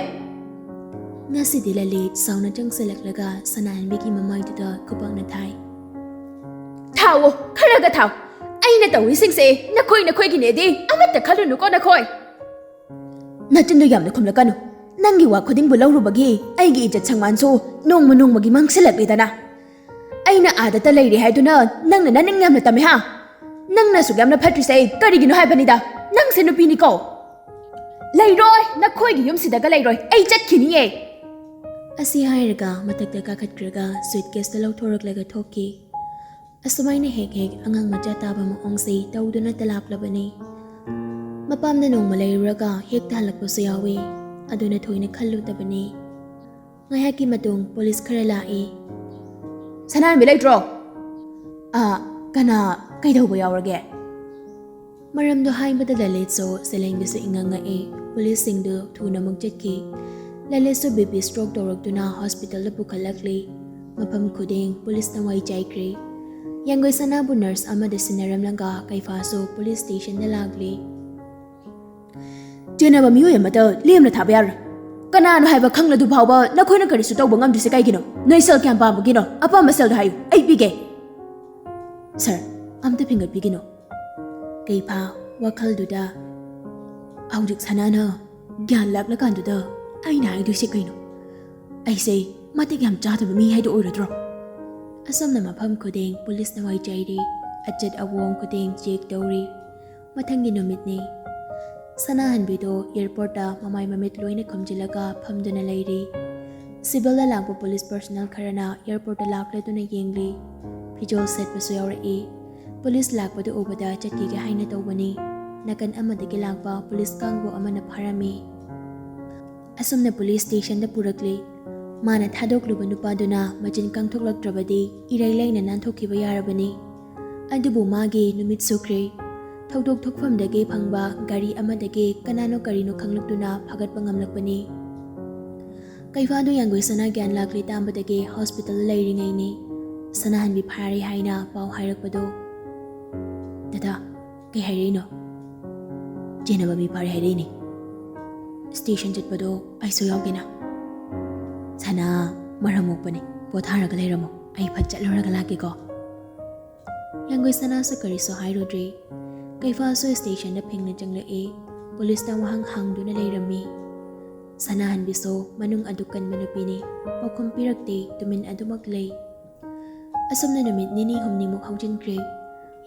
ꯉꯁꯤꯗꯤ ꯂꯂꯤꯠ ꯁꯥꯎꯅ ꯆꯪꯁꯤꯜꯂꯛꯂꯒ ꯁꯅꯥꯍꯟꯕꯤꯒꯤ ꯃꯃꯥꯏꯗꯨꯗ ꯈꯨꯕꯥꯛꯅ ꯊꯥꯏ꯫ "ꯊꯥꯎꯑꯣ, ꯈꯔꯒ ꯊꯥꯎ꯫ ꯑꯩꯅ ꯇꯧꯔꯤꯁꯤꯡꯁꯦ ꯅꯈꯣꯏ ꯅꯈꯣꯏꯒꯤꯅꯦꯗꯤ ꯑꯃꯠꯇ ꯈꯜꯂꯨꯅꯨꯀꯣ ꯅꯈꯣꯏ꯫ ꯅꯆꯤꯟꯗꯣ ꯌꯥꯝꯅ ꯈꯨꯝꯂꯛꯀꯅꯨ꯫ ꯅꯪꯒꯤ ꯋꯥ ꯈꯨꯗꯤꯡꯕꯨ ꯂꯧꯔꯨꯕꯒꯤ ꯑꯩꯒꯤ ꯏꯖꯠ ꯁꯪꯃꯥꯟꯁꯨ ꯅꯣꯡꯃ ꯅꯣꯡꯃꯒꯤ ꯃꯥꯡꯁꯤꯜꯂꯛꯂꯤꯗꯅ꯫ ꯑꯩꯅ ꯑꯥꯗꯇ ꯂꯩꯔꯦ ꯍꯥꯏꯗꯨꯅ ꯅꯪꯅ ꯅꯅꯤꯡ ꯌꯥꯝꯅ ꯇꯝꯃꯦ, ꯍꯥ? ꯅꯪꯅ ꯑꯁꯨꯛ ꯌꯥꯝꯅ ꯐꯠꯇ꯭ꯔꯤꯁꯦ ꯑꯩ ꯀꯔꯤꯒꯤꯅꯣ ꯍꯥꯏꯕꯅꯤꯗ? ꯅꯪꯁꯦ ꯅꯨꯄꯤꯅꯤꯀꯣ꯫ ꯂꯩꯔꯣꯏ, ꯅꯈꯣꯏꯒꯤ ꯌꯨꯝꯁꯤꯗꯒ ꯂꯩꯔꯣꯏ, ꯑꯩ ꯆꯠꯈꯤꯅꯤꯌꯦ꯫ ꯑꯁꯤ ꯍꯥꯏꯔꯒ ꯃꯊꯛꯇ ꯀꯥꯈꯠꯈ꯭ꯔꯒ ꯁꯨꯏꯠ ꯀꯦꯁꯇ ꯂꯧꯊꯣꯔꯛꯂꯒ ꯊꯣꯛꯈꯤ꯫ ꯑꯁꯨꯃꯥꯏꯅ ꯍꯦꯛ ꯍꯦꯛ ꯑꯉꯥꯡ ꯃꯆꯥ ꯇꯥꯕ ꯃꯑꯣꯡꯁꯤ ꯇꯧꯗꯨꯅꯇ ꯂꯥꯛꯂꯕꯅꯤ꯫ ꯃꯄꯥꯝꯗ ꯅꯣꯡꯃ ꯂꯩꯔꯨꯔꯒ ꯍꯦꯛꯇ ꯍꯜꯂꯛꯄꯁꯨ ꯌꯥꯎꯏ꯫ ꯑꯗꯨꯅ ꯊꯣꯏꯅ ꯈꯜꯂꯨꯗꯕꯅꯤ꯫ ꯉꯥꯏꯍꯥꯛꯀꯤ ꯃꯇꯨꯡ ꯄꯨꯂꯤꯁ ꯈꯔ ꯂꯥꯛꯏ꯫ "ꯁꯅꯥꯍꯟꯕꯤ ꯂꯩꯇ꯭ꯔꯣ?" "ꯑꯥ, ꯀꯅꯥ, ꯀꯩꯗꯧꯕ ꯌꯥꯎꯔꯒꯦ?" ꯃꯔꯝꯗꯣ ꯍꯥꯏꯕꯗ ꯂꯂꯤꯠꯁꯨ ꯁꯦꯂꯦꯡꯕꯤꯁꯨ ꯏꯉꯛ ꯉꯛꯏ꯫ ꯄꯨꯂꯤꯁꯁꯤꯡꯗꯨ ꯊꯨꯅ ꯑꯃꯨꯛ ꯆꯠꯈꯤ꯫ ꯂꯂꯤꯠꯁꯨ ꯕꯤ ꯄꯤ ꯁ꯭ꯇ꯭ꯔꯣꯛ ꯇꯧꯔꯛꯇꯨꯅ ꯍꯣꯁꯄꯤꯇꯥꯜꯗ ꯄꯨꯈꯠꯂꯛꯂꯤ꯫ ꯃꯐꯝ ꯈꯨꯗꯤꯡ ꯄꯨꯂꯤꯁꯅ ꯋꯥꯏ ꯆꯥꯏꯈ꯭ꯔꯦ꯫ ꯌꯥꯡꯒꯣꯏ ꯁꯅꯥꯕꯨ ꯅꯔꯁ ꯑꯃꯗ ꯁꯤꯟꯅꯔꯝꯂꯒ ꯀꯩꯐꯥꯁꯨ ꯄꯨꯂꯤꯁ ꯁ꯭ꯇꯦꯁꯟꯗ ꯂꯥꯛꯂꯤ꯫ "ꯆꯦꯟꯅꯕ ꯃꯤꯑꯣꯏ ꯑꯃꯠꯇ ꯂꯦꯝꯅ ꯊꯥꯕ ꯌꯥꯔꯣꯏ꯫ ꯀꯅꯥꯅꯣ ꯍꯥꯏꯕ ꯈꯪꯂꯗꯨ ꯐꯥꯎꯕ ꯅꯈꯣꯏꯅ ꯀꯔꯤꯁꯨ ꯇꯧꯕ ꯉꯝꯗ꯭ꯔꯤꯁꯦ ꯀꯩꯒꯤꯅꯣ? ꯅꯣꯏ ꯁꯦꯜ ꯀꯌꯥꯝ ꯄꯥꯝꯕꯒꯤꯅꯣ? ꯑꯄꯥꯝꯕ ꯁꯦꯜꯗꯣ ꯍꯥꯏꯌꯨ, ꯑꯩ ꯄꯤꯒꯦ꯫" "ꯁꯥꯔ, ꯑꯝꯇ ꯐꯤꯡꯒꯠꯄꯤꯒꯅꯨ꯫" ꯀꯩꯐꯥ ꯋꯥꯈꯜꯗꯨꯗ, "ꯍꯧꯖꯤꯛ ꯁꯅꯥꯅ ꯒ꯭ꯌꯥꯟ ꯂꯥꯛꯂꯀꯥꯟꯗꯨꯗ ꯑꯩꯅ ꯍꯥꯏꯗꯣꯏꯁꯦ ꯀꯩꯅꯣ? ꯑꯩꯁꯦ ꯃꯇꯤꯛ ꯌꯥꯝ ꯆꯥꯗꯕ ꯃꯤ ꯍꯥꯏꯗꯣ ꯑꯣꯏꯔꯗ꯭ꯔꯣ?" ꯑꯁꯨꯝꯅ ꯃꯐꯝ ꯈꯨꯗꯤꯡ ꯄꯨꯂꯤꯁꯅ ꯋꯥꯏ ꯆꯥꯏꯔꯤ꯫ ꯑꯆꯠ ꯑꯋꯣꯡ ꯈꯨꯗꯤꯡ ꯆꯦꯛ ꯇꯧꯔꯤ꯫ ꯃꯊꯪꯒꯤ ꯅꯨꯃꯤꯠꯅꯤ꯫ ꯁꯅꯥꯍꯟꯕꯤꯗꯣ ꯑꯦꯌꯔꯄꯣꯔꯠꯇ ꯃꯃꯥꯏ ꯃꯃꯤꯠ ꯂꯣꯏꯅ ꯈꯨꯝꯖꯤꯜꯂꯒ ꯐꯝꯗꯨꯅ ꯂꯩꯔꯤ꯫ ꯁꯤꯚꯤꯜꯗ ꯂꯥꯛꯄ ꯄꯨꯂꯤꯁ ꯄꯔꯁꯣꯅꯦꯜ ꯈꯔꯅ ꯑꯦꯌꯔꯄꯣꯔꯠꯇ ꯂꯥꯛꯂꯗꯨꯅ ꯌꯦꯡꯂꯤ꯫ ꯐꯤꯖꯣꯜ ꯁꯦꯠꯄꯁꯨ ꯌꯥꯎꯔꯛꯏ꯫ ꯄꯨꯂꯤꯁ ꯂꯥꯛꯄꯗꯨ ꯎꯕꯗ ꯆꯠꯈꯤꯒꯦ ꯍꯥꯏꯅ ꯇꯧꯕꯅꯤ꯫ ꯅꯥꯀꯟ ꯑꯃꯗꯒꯤ ꯂꯥꯛꯄ ꯄꯨꯂꯤꯁ ꯀꯥꯡꯕꯨ ꯑꯃꯅ ꯐꯥꯔꯝꯃꯤ꯫ ꯑꯁꯨꯝꯅ ꯄꯨꯂꯤꯁ ꯁ꯭ꯇꯦꯁꯟꯗ ꯄꯨꯔꯛꯂꯤ꯫ ꯃꯥꯅ ꯊꯥꯗꯣꯛꯂꯨꯕ ꯅꯨꯄꯥꯗꯨꯅ ꯃꯆꯤꯟ ꯀꯥꯡꯊꯣꯛꯂꯛꯇ꯭ꯔꯕꯗꯤ ꯏꯔꯩ ꯂꯩꯅ ꯅꯥꯟꯊꯣꯛꯈꯤꯕ ꯌꯥꯔꯕꯅꯤ꯫ ꯑꯗꯨꯕꯨ ꯃꯥꯒꯤ ꯅꯨꯃꯤꯠ ꯁꯨꯈ꯭ꯔꯦ꯫ ꯊꯧꯗꯣꯛ ꯊꯣꯛꯐꯝꯗꯒꯤ ꯐꯪꯕ ꯒꯥꯔꯤ ꯑꯃꯗꯒꯤ ꯀꯅꯥꯅꯣ ꯀꯔꯤꯅꯣ ꯈꯪꯂꯛꯇꯨꯅ ꯐꯥꯒꯠꯄ ꯉꯝꯂꯛꯄꯅꯤ꯫ ꯀꯩꯐꯥꯗꯨ ꯌꯥꯡꯒꯣꯏ ꯁꯅꯥ ꯒ꯭ꯌꯥꯟ ꯂꯥꯛꯂꯦ ꯇꯥꯕꯗꯒꯤ ꯍꯣꯁꯄꯤꯇꯥꯜꯗ ꯂꯩꯔꯤꯉꯩꯅꯤ꯫ ꯁꯅꯥꯍꯟꯕꯤ ꯐꯥꯔꯦ ꯍꯥꯏꯅ ꯄꯥꯎ ꯍꯥꯏꯔꯛꯄꯗꯣ꯫ "ꯗꯗꯥ, ꯀꯩ ꯍꯥꯏꯔꯛꯏꯅꯣ?" "ꯆꯦꯟꯅꯕ ꯃꯤ ꯐꯥꯔꯦ ꯍꯥꯏꯔꯛꯏꯅꯦ꯫ ꯁ꯭ꯇꯦꯁꯟ ꯆꯠꯄꯗꯣ ꯑꯩꯁꯨ ꯌꯥꯎꯒꯦꯅ꯫" "ꯁꯅꯥ, ꯃꯔꯝ ꯃꯣꯛꯄꯅꯦ, ꯄꯣꯊꯥꯔꯒ ꯂꯩꯔꯝꯃꯣ, ꯑꯩ ꯐꯠ ꯆꯠꯂꯨꯔꯒ ꯂꯥꯛꯀꯦꯀꯣ꯫" ꯌꯥꯡꯒꯣꯏ ꯁꯅꯥꯁꯨ ꯀꯔꯤꯁꯨ ꯍꯥꯏꯔꯨꯗ꯭ꯔꯦ꯫ ꯀꯩꯐꯥꯁꯨ ꯁ꯭ꯇꯦꯁꯟꯗ ꯐꯦꯡꯅ ꯆꯪꯂꯛꯑꯦ꯫ ꯄꯨꯂꯤꯁꯅ ꯋꯥꯍꯪ ꯍꯪꯗꯨꯅ ꯂꯩꯔꯝꯃꯤ꯫ ꯁꯅꯥꯍꯟꯕꯤꯁꯨ ꯃꯅꯨꯡ ꯑꯗꯨ ꯀꯟꯕ ꯅꯨꯄꯤꯅꯤ꯫ ꯄꯥꯎꯈꯨꯝ ꯄꯤꯔꯛꯇꯦ, ꯇꯨꯃꯤꯟ ꯑꯗꯨꯃꯛ ꯂꯩ꯫ ꯑꯁꯨꯝꯅ ꯅꯨꯃꯤꯠ ꯅꯤꯅꯤ ꯍꯨꯝꯅꯤꯃꯨꯛ ꯍꯧꯖꯤꯟꯈ꯭ꯔꯦ꯫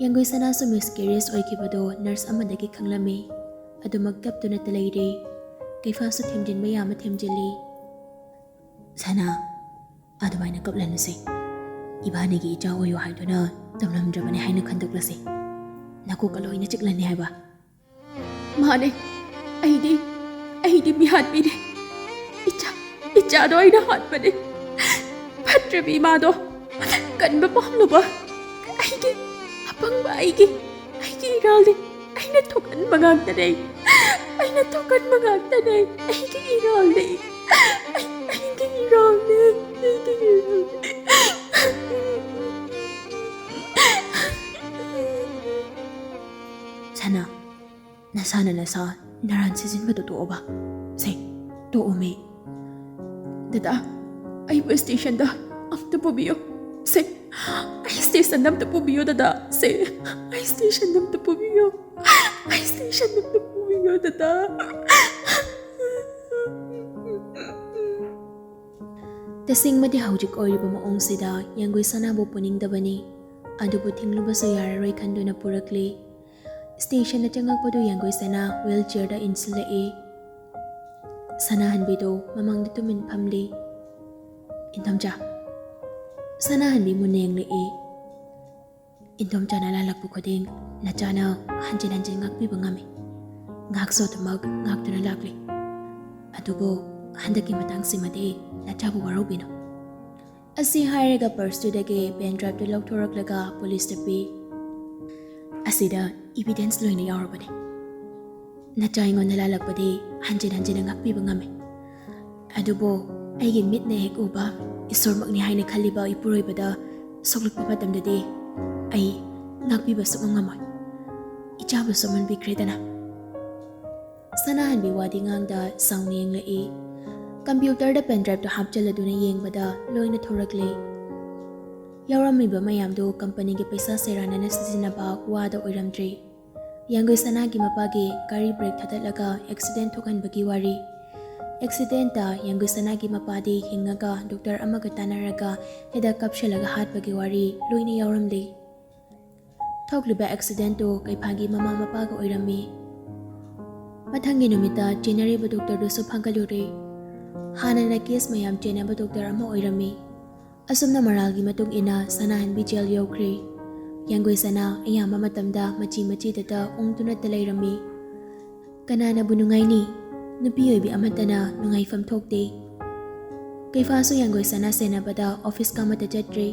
ꯌꯥꯡꯒꯣꯏ ꯁꯅꯥꯁꯨ ꯃꯤꯁꯀꯦꯔꯤꯌꯁ ꯑꯣꯏꯈꯤꯕꯗꯣ ꯅꯔꯁ ꯑꯃꯗꯒꯤ ꯈꯪꯂꯝꯃꯤ꯫ ꯑꯗꯨꯃꯛ ꯀꯞꯇꯨꯅꯇ ꯂꯩꯔꯦ꯫ ꯀꯩꯐꯥꯁꯨ ꯊꯦꯝꯖꯤꯟꯕ ꯌꯥꯕ ꯊꯦꯝꯖꯤꯜꯂꯤ꯫ "ꯁꯅꯥ, ꯑꯗꯨꯃꯥꯏꯅ ꯀꯞꯂꯅꯨꯁꯦ꯫ ꯏꯕꯥꯅꯤꯒꯤ ꯏꯆꯥ ꯑꯣꯏꯌꯨ ꯍꯥꯏꯗꯨꯅ ꯇꯝꯂꯝꯗ꯭ꯔꯕꯅꯤ ꯍꯥꯏꯅ ꯈꯟꯗꯣꯛꯂꯁꯦ꯫ ꯅꯀꯣꯛꯀ ꯂꯣꯏꯅ ꯆꯤꯛꯂꯅꯤ ꯍꯥꯏꯕ꯫" "ꯃꯥꯅꯦ, ꯑꯩꯗꯤ, ꯑꯩꯗꯤ ꯃꯤꯍꯥꯠꯄꯤꯅꯦ꯫ ꯏꯆꯥ, ꯏꯆꯥꯗꯣ ꯑꯩꯅ ꯍꯥꯠꯄꯅꯦ꯫ ꯐꯠꯇ꯭ꯔꯕꯤ ꯏꯃꯥꯗꯣ, ꯀꯟꯕ ꯄꯥꯝꯂꯨꯕ ꯑꯩꯒꯤ, ꯑꯄꯪꯕ ꯑꯩꯒꯤ, ꯑꯩꯒꯤ ꯏꯔꯥꯜꯅꯦ꯫ ꯑꯩꯅ ꯊꯣꯛꯍꯟꯕ ꯉꯥꯛꯇꯅꯦ꯫ ꯑꯩꯅ ꯊꯣꯛꯍꯟꯕ ꯉꯥꯛꯇꯅꯦ꯫ ꯑꯩꯒꯤ ꯏꯔꯥꯜꯅꯦ꯫ ꯑꯩ, ꯑꯩꯒꯤ ꯏꯔꯥꯜꯅꯦ꯫ ꯑꯩꯒꯤ ꯏꯔꯥꯜꯅꯦ꯫" "ꯁꯅꯥ, ꯅꯁꯥꯅ ꯅꯁꯥ ꯅꯔꯥꯟ ꯁꯤꯖꯤꯟꯕꯗꯣ ꯇꯣꯛꯑꯣꯕ꯫ ꯁꯦ, ꯇꯣꯛꯑꯣꯃꯦ꯫" "ꯗꯗꯥ, ꯑꯩꯕꯨ ꯁ꯭ꯇꯦꯁꯟꯗ ꯑꯝꯇ ꯄꯨꯕꯤꯌꯣ꯫ ꯁꯦ, ꯑꯩ ꯁ꯭ꯇꯦꯁꯟꯗ ꯑꯝꯇ ꯄꯨꯕꯤꯌꯣ, ꯗꯗꯥ꯫ ꯁꯦ, ꯑꯩ ꯁ꯭ꯇꯦꯁꯟꯗ ꯑꯝꯇ ꯄꯨꯕꯤꯌꯣ꯫ ꯑꯩ ꯁ꯭ꯇꯦꯁꯟꯗ ꯑꯝꯇ ꯄꯨꯕꯤꯌꯣ, ꯗꯗꯥ꯫" ꯇꯁꯦꯡꯕꯗꯤ ꯍꯧꯖꯤꯛ ꯑꯣꯏꯔꯤꯕ ꯃꯑꯣꯡꯁꯤꯗ ꯌꯥꯡꯒꯣꯏ ꯁꯅꯥꯕꯨ ꯄꯨꯅꯤꯡꯗꯕꯅꯤ꯫ ꯑꯗꯨꯕꯨ ꯊꯤꯡꯂꯨꯕꯁꯨ ꯌꯥꯔꯔꯣꯏ ꯈꯟꯗꯨꯅ ꯄꯨꯔꯛꯂꯤ꯫ ꯁ꯭ꯇꯦꯁꯟꯗ ꯆꯪꯉꯛꯄꯗꯨ ꯌꯥꯡꯒꯣꯏ ꯁꯅꯥ ꯋꯤꯜ ꯆꯤꯌꯔꯗ ꯏꯟꯁꯤꯜꯂꯛꯏ꯫ ꯁꯅꯥꯍꯟꯕꯤꯗꯨ ꯃꯃꯥꯡꯗ ꯇꯨꯃꯤꯟ ꯐꯝꯂꯤ꯫ "ꯏꯟꯗꯣꯝꯆꯥ꯫" ꯁꯅꯥꯍꯟꯕꯤ ꯃꯨꯟꯅ ꯌꯦꯡꯂꯛꯏ꯫ "ꯏꯟꯗꯣꯝꯆꯥꯅ ꯂꯥꯜꯂꯛꯄ ꯈꯨꯗꯤꯡ ꯅꯆꯥꯅ ꯍꯟꯖꯤꯟ ꯍꯟꯖꯤꯟ ꯉꯥꯛꯄꯤꯕ ꯉꯝꯃꯤ꯫ ꯉꯥꯛꯁꯨ ꯑꯗꯨꯃꯛ ꯉꯥꯛꯇꯨꯅ ꯂꯥꯛꯂꯤ꯫ ꯑꯗꯨꯕꯨ ꯍꯟꯗꯛꯀꯤ ꯃꯇꯥꯡꯁꯤꯃꯗꯤ ꯅꯆꯥꯕꯨ ꯋꯥꯔꯧꯕꯤꯅꯨ꯫" ꯑꯁꯤ ꯍꯥꯏꯔꯒ ꯄꯔꯁꯇꯨꯗꯒꯤ ꯄꯦꯟ ꯗ꯭ꯔꯥꯏꯚꯇꯨ ꯂꯧꯊꯣꯔꯛꯂꯒ ꯄꯨꯂꯤꯁꯇ ꯄꯤ꯫ "ꯑꯁꯤꯗ ꯏꯚꯤꯗꯦꯟꯁ ꯂꯣꯏꯅ ꯌꯥꯎꯔꯕꯅꯤ꯫ ꯅꯆꯥ ꯑꯩꯉꯣꯟꯗ ꯂꯥꯜꯂꯛꯄꯗꯤ ꯍꯟꯖꯤꯟ ꯍꯟꯖꯤꯟꯅ ꯉꯥꯛꯄꯤꯕ ꯉꯝꯃꯤ꯫ ꯑꯗꯨꯕꯨ ꯑꯩꯒꯤ ꯃꯤꯠꯅ ꯍꯦꯛ ꯎꯕ, ꯏꯁꯣꯔꯃꯛꯅꯤ ꯍꯥꯏꯅ ꯈꯜꯂꯤꯕ ꯏꯄꯨꯔꯣꯏꯕꯗ ꯁꯣꯛꯂꯛꯄ ꯃꯇꯝꯗꯗꯤ ꯑꯩ ꯉꯥꯛꯄꯤꯕ ꯁꯨꯛꯉꯝ ꯉꯝꯃꯣꯏ꯫ ꯏꯆꯥꯕꯨ ꯁꯣꯛꯍꯟꯕꯤꯈ꯭ꯔꯦꯗꯅ꯫" ꯁꯅꯥꯍꯟꯕꯤ ꯋꯥꯗꯤ ꯉꯥꯡꯗ ꯁꯥꯎꯅ ꯌꯦꯡꯂꯛꯏ꯫ ꯀꯝꯄ꯭ꯌꯨꯇꯔꯗ ꯄꯦꯟ ꯗ꯭ꯔꯥꯏꯚꯇꯨ ꯍꯥꯞꯆꯤꯜꯂꯗꯨꯅ ꯌꯦꯡꯕꯗ ꯂꯣꯏꯅ ꯊꯣꯔꯛꯂꯦ꯫ ꯌꯥꯎꯔꯝꯃꯤꯕ ꯃꯌꯥꯝꯗꯨ ꯀꯝꯄꯅꯤꯒꯤ ꯄꯩꯁꯥ ꯁꯦꯔꯥꯟꯅꯅ ꯁꯤꯖꯤꯟꯅꯕ ꯋꯥꯗ ꯑꯣꯏꯔꯝꯗ꯭ꯔꯤ꯫ ꯌꯥꯡꯒꯣꯏ ꯁꯅꯥꯒꯤ ꯃꯄꯥꯒꯤ ꯒꯥꯔꯤ ꯕ꯭ꯔꯦꯛ ꯊꯥꯗꯠꯂꯒ ꯑꯦꯛꯁꯤꯗꯦꯟ ꯊꯣꯛꯍꯟꯕꯒꯤ ꯋꯥꯔꯤ꯫ ꯑꯦꯛꯁꯤꯗꯦꯟꯇ ꯌꯥꯡꯒꯨꯁꯅꯥꯒꯤ ꯃꯄꯥꯗꯤ ꯍꯤꯡꯉꯒ ꯗꯣꯛꯇꯔ ꯑꯃꯒ ꯇꯥꯟꯅꯔꯒ ꯍꯤꯗꯥꯛ ꯀꯥꯞꯁꯤꯜꯂꯒ ꯍꯥꯠꯄꯒꯤ ꯋꯥꯔꯤ ꯂꯣꯏꯅ ꯌꯥꯎꯔꯝꯂꯤ꯫ ꯊꯣꯛꯂꯤꯕ ꯑꯦꯛꯁꯤꯗꯦꯟꯇꯨ ꯀꯩꯐꯥꯒꯤ ꯃꯃꯥ ꯃꯄꯥꯒ ꯑꯣꯏꯔꯝꯃꯤ꯫ ꯃꯊꯪꯒꯤ ꯅꯨꯃꯤꯠꯇ ꯆꯦꯟꯅꯔꯤꯕ ꯗꯣꯛꯇꯔꯗꯨꯁꯨ ꯐꯥꯒꯠꯂꯨꯔꯦ꯫ ꯍꯥꯟꯅꯅ ꯀꯦꯁ ꯃꯌꯥꯝ ꯆꯦꯟꯅꯕ ꯗꯣꯛꯇꯔ ꯑꯃ ꯑꯣꯏꯔꯝꯃꯤ꯫ ꯑꯁꯨꯝꯅ ꯃꯔꯥꯜꯒꯤ ꯃꯇꯨꯡ ꯏꯟꯅ ꯁꯅꯥꯍꯟꯕꯤ ꯖꯦꯜ ꯌꯧꯈ꯭ꯔꯦ꯫ ꯌꯥꯡꯒꯣꯏ ꯁꯅꯥ ꯑꯌꯥꯝꯕ ꯃꯇꯝꯗ ꯃꯆꯤ ꯃꯆꯤꯗꯇ ꯎꯪꯗꯨꯅꯇ ꯂꯩꯔꯝꯃꯤ꯫ ꯀꯅꯥꯅꯕꯨ ꯅꯨꯡꯉꯥꯏꯅꯤ? ꯅꯨꯄꯤ ꯑꯣꯏꯕꯤ ꯑꯃꯠꯇꯅ ꯅꯨꯡꯉꯥꯏꯐꯝ ꯊꯣꯛꯇꯦ꯫ ꯀꯩꯐꯥꯁꯨ ꯌꯥꯡꯒꯣꯏ ꯁꯅꯥ ꯁꯦꯟꯅꯕꯗ ꯑꯣꯐꯤꯁꯀ ꯑꯃꯠꯇ ꯆꯠꯇ꯭ꯔꯦ꯫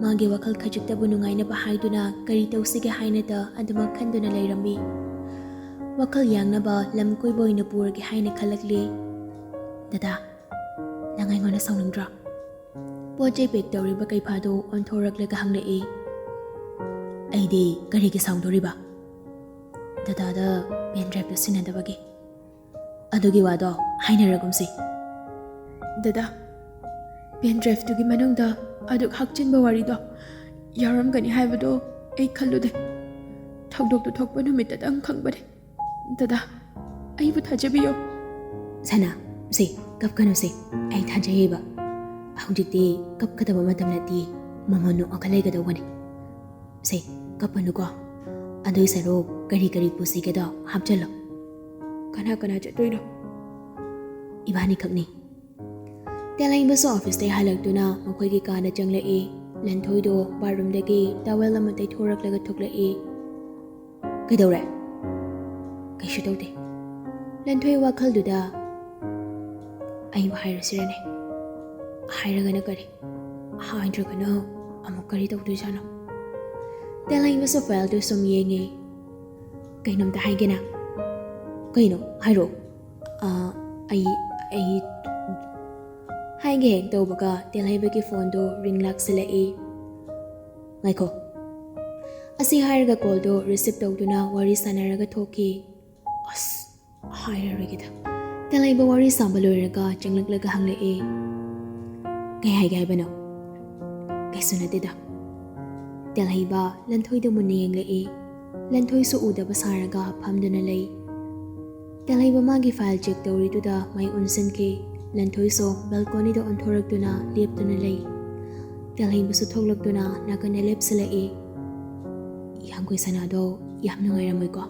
ꯃꯥꯒꯤ ꯋꯥꯈꯜ ꯈꯖꯤꯛꯇꯕꯨ ꯅꯨꯡꯉꯥꯏꯅꯕ ꯍꯥꯏꯗꯨꯅ ꯀꯔꯤ ꯇꯧꯁꯤꯒꯦ ꯍꯥꯏꯅꯇ ꯑꯗꯨꯃꯛ ꯈꯟꯗꯨꯅ ꯂꯩꯔꯝꯃꯤ꯫ ꯋꯥꯈꯜ ꯌꯥꯡꯅꯕ ꯂꯝ ꯀꯣꯏꯕ ꯑꯣꯏꯅ ꯄꯨꯔꯒꯦ ꯍꯥꯏꯅ ꯈꯜꯂꯛꯂꯤ꯫ "ꯗꯗꯥ, ꯅꯪ ꯑꯩꯉꯣꯟꯗ ꯁꯥꯎꯅꯤꯡꯗ꯭ꯔꯣ?" ꯄꯣꯠ ꯆꯩ ꯄꯦꯛ ꯇꯧꯔꯤꯕ ꯀꯩꯐꯥꯗꯨ ꯑꯣꯟꯊꯣꯔꯛꯂꯒ ꯍꯪꯂꯛꯏ꯫ "ꯑꯩꯗꯤ ꯀꯔꯤꯒꯤ ꯁꯥꯎꯗꯣꯔꯤꯕ? ꯗꯗꯥꯗ ꯄꯦꯟ ꯗ꯭ꯔꯥꯏꯚꯇꯨ ꯁꯤꯟꯅꯗꯕꯒꯤ꯫ ꯑꯗꯨꯒꯤ ꯋꯥꯗꯣ ꯍꯥꯏꯅꯔꯒꯨꯝꯁꯤ꯫" "ꯗꯗꯥ, ꯄꯦꯟ ꯗ꯭ꯔꯥꯏꯚꯇꯨꯒꯤ ꯃꯅꯨꯡꯗ ꯑꯗꯨꯛ ꯍꯥꯞꯆꯤꯟꯕ ꯋꯥꯔꯤꯗꯣ ꯌꯥꯎꯔꯝꯒꯅꯤ ꯍꯥꯏꯕꯗꯣ ꯑꯩ ꯈꯜꯂꯨꯗꯦ꯫ ꯊꯧꯗꯣꯛꯇꯨ ꯊꯣꯛꯄ ꯅꯨꯃꯤꯠꯇꯗꯪ ꯈꯪꯕꯅꯦ꯫ ꯗꯗꯥ, ꯑꯩꯕꯨ ꯊꯥꯖꯕꯤꯌꯣ꯫" "ꯁꯅꯥ, ꯁꯦ, ꯀꯞꯀꯅꯨꯁꯦ꯫ ꯑꯩ ꯊꯥꯖꯩꯌꯦꯕ꯫ ꯍꯧꯖꯤꯛꯇꯤ ꯀꯞꯀꯗꯕ ꯃꯇꯝ ꯅꯠꯇꯦ꯫ ꯃꯃꯣꯟ ꯅꯣꯛꯑꯒ ꯂꯩꯒꯗꯧꯕꯅꯤ꯫ ꯁꯦ, ꯀꯞꯄꯅꯨꯀꯣ꯫ ꯑꯗꯨꯏ ꯁꯔꯨꯛ ꯀꯔꯤ ꯀꯔꯤ ꯄꯨꯁꯤꯒꯦꯗꯣ ꯍꯥꯞꯆꯜꯂꯣ꯫" "ꯀꯅꯥ ꯀꯅꯥ ꯆꯠꯇꯣꯏꯅꯣ?" "ꯏꯕꯥꯅꯤꯈꯛꯅꯤ꯫" ꯇꯦꯂꯩꯕꯁꯨ ꯑꯣꯐꯤꯁꯇꯩ ꯍꯜꯂꯛꯇꯨꯅ ꯃꯈꯣꯏꯒꯤ ꯀꯥꯗ ꯆꯪꯂꯛꯏ꯫ ꯂꯟꯊꯣꯏꯗꯣ ꯕꯥꯠꯔꯨꯝꯗꯒꯤ ꯇꯥꯋꯦꯜ ꯑꯃ ꯇꯩꯊꯣꯔꯛꯂꯒ ꯊꯣꯛꯂꯛꯏ꯫ "ꯀꯩꯗꯧꯔꯦ?" "ꯀꯩꯁꯨ ꯇꯧꯗꯦ꯫" ꯂꯟꯊꯣꯏ ꯋꯥꯈꯜꯗꯨꯗ, "ꯑꯩꯕꯨ ꯍꯥꯏꯔꯁꯤꯔꯅꯦ? ꯍꯥꯏꯔꯒꯅ ꯀꯔꯤ? ꯍꯥꯏꯗ꯭ꯔꯒꯅ ꯑꯃꯨꯛ ꯀꯔꯤ ꯇꯧꯗꯣꯏꯖꯥꯠꯅꯣ?" ꯇꯦꯂꯩꯕꯁꯨ ꯐꯥꯏꯜꯗꯨ ꯁꯨꯝ ꯌꯦꯡꯉꯤ꯫ "ꯀꯩꯅꯣꯝꯇ ꯍꯥꯏꯒꯦꯅ꯫" "ꯀꯩꯅꯣ? ꯍꯥꯏꯔꯛꯑꯣ꯫" "ꯑ, ꯑꯩ, ꯑꯩ..." ꯍꯥꯏꯒꯦ ꯍꯦꯛ ꯇꯧꯕꯒ ꯇꯦꯂꯩꯕꯒꯤ ꯐꯣꯟꯗꯣ ꯔꯤꯡ ꯂꯥꯛꯁꯤꯜꯂꯛꯏ꯫ "ꯉꯥꯏꯈꯣ꯫" ꯑꯁꯤ ꯍꯥꯏꯔꯒ ꯀꯣꯜꯗꯣ ꯔꯤꯁꯤꯞ ꯇꯧꯗꯨꯅ ꯋꯥꯔꯤ ꯁꯥꯟꯅꯔꯒ ꯊꯣꯛꯈꯤ꯫ ꯑꯁ, ꯍꯥꯏꯔꯔꯣꯏꯒꯦꯗ꯫ ꯇꯦꯂꯩꯕ ꯋꯥꯔꯤ ꯁꯥꯕ ꯂꯣꯏꯔꯒ ꯆꯪꯂꯛꯂꯒ ꯍꯪꯂꯛꯑꯦ꯫ "ꯀꯩ ꯍꯥꯏꯒꯦ ꯍꯥꯏꯕꯅꯣ?" "ꯀꯩꯁꯨ ꯅꯠꯇꯦꯗ꯫" ꯇꯦꯂꯩꯕ ꯂꯟꯊꯣꯏꯗ ꯃꯨꯟꯅ ꯌꯦꯡꯂꯛꯏ꯫ ꯂꯟꯊꯣꯏꯁꯨ ꯎꯗꯕ ꯁꯥꯔꯒ ꯐꯝꯗꯨꯅ ꯂꯩ꯫ ꯇꯦꯜꯍꯩꯕ ꯃꯥꯒꯤ ꯐꯥꯏꯜ ꯆꯦꯛ ꯇꯧꯔꯤꯗꯨꯗ ꯃꯩ ꯑꯣꯟꯁꯤꯟꯈꯤ꯫ ꯂꯟꯊꯣꯏꯁꯨ ꯕꯦꯜꯀꯣꯅꯤꯗ ꯑꯣꯟꯊꯣꯔꯛꯇꯨꯅ ꯂꯦꯞꯇꯨꯅ ꯂꯩ꯫ ꯇꯦꯜꯍꯩꯕꯁꯨ ꯊꯣꯛꯂꯛꯇꯨꯅ ꯅꯥꯀꯟꯗ ꯂꯦꯞꯁꯤꯜꯂꯛꯏ꯫ "ꯍꯤꯌꯥꯡꯒꯣꯏ ꯁꯅꯥꯗꯣ ꯌꯥꯝ ꯅꯨꯡꯉꯥꯏꯔꯝꯃꯣꯏꯀꯣ?"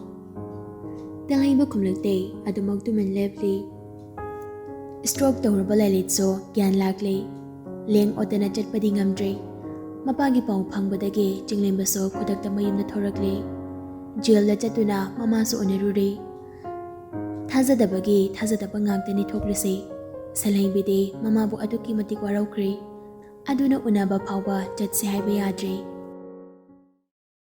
ꯇꯦꯜꯍꯩꯕ ꯈꯨꯝꯂꯛꯇꯦ, ꯑꯗꯨꯃꯛ ꯇꯨꯃꯤꯟ ꯂꯦꯞꯂꯤ꯫ ꯁ꯭ꯇ꯭ꯔꯣꯛ ꯇꯧꯔꯕ ꯂꯂꯤꯠꯁꯨ ꯒ꯭ꯌꯥꯟ ꯂꯥꯛꯂꯦ꯫ ꯂꯦꯡ ꯑꯣꯠꯇꯅ ꯆꯠꯄꯗꯤ ꯉꯝꯗ꯭ꯔꯦ꯫ ꯃꯄꯥꯒꯤ ꯄꯥꯎ ꯐꯪꯕꯗꯒꯤ ꯆꯤꯡꯂꯦꯝꯕꯁꯨ ꯈꯨꯗꯛꯇ ꯃꯌꯨꯝꯗ ꯊꯣꯔꯛꯂꯦ꯫ ꯖꯦꯜꯗ ꯆꯠꯇꯨꯅ ꯃꯃꯥꯁꯨ ꯎꯅꯔꯨꯔꯦ꯫ ꯊꯥꯖꯗꯕꯒꯤ ꯊꯥꯖꯗꯕ ꯉꯥꯛꯇꯅꯤ ꯊꯣꯛꯂꯤꯁꯦ꯫ ꯁꯦꯜꯍꯩꯕꯤꯗꯤ ꯃꯃꯥꯕꯨ ꯑꯗꯨꯛꯀꯤ ꯃꯇꯤꯛ ꯋꯥꯔꯧꯈ꯭ꯔꯦ꯫ ꯑꯗꯨꯅ ꯎꯅꯕ ꯐꯥꯎꯕ ꯆꯠꯁꯦ ꯍꯥꯏꯕ ꯌꯥꯗ꯭ꯔꯦ꯫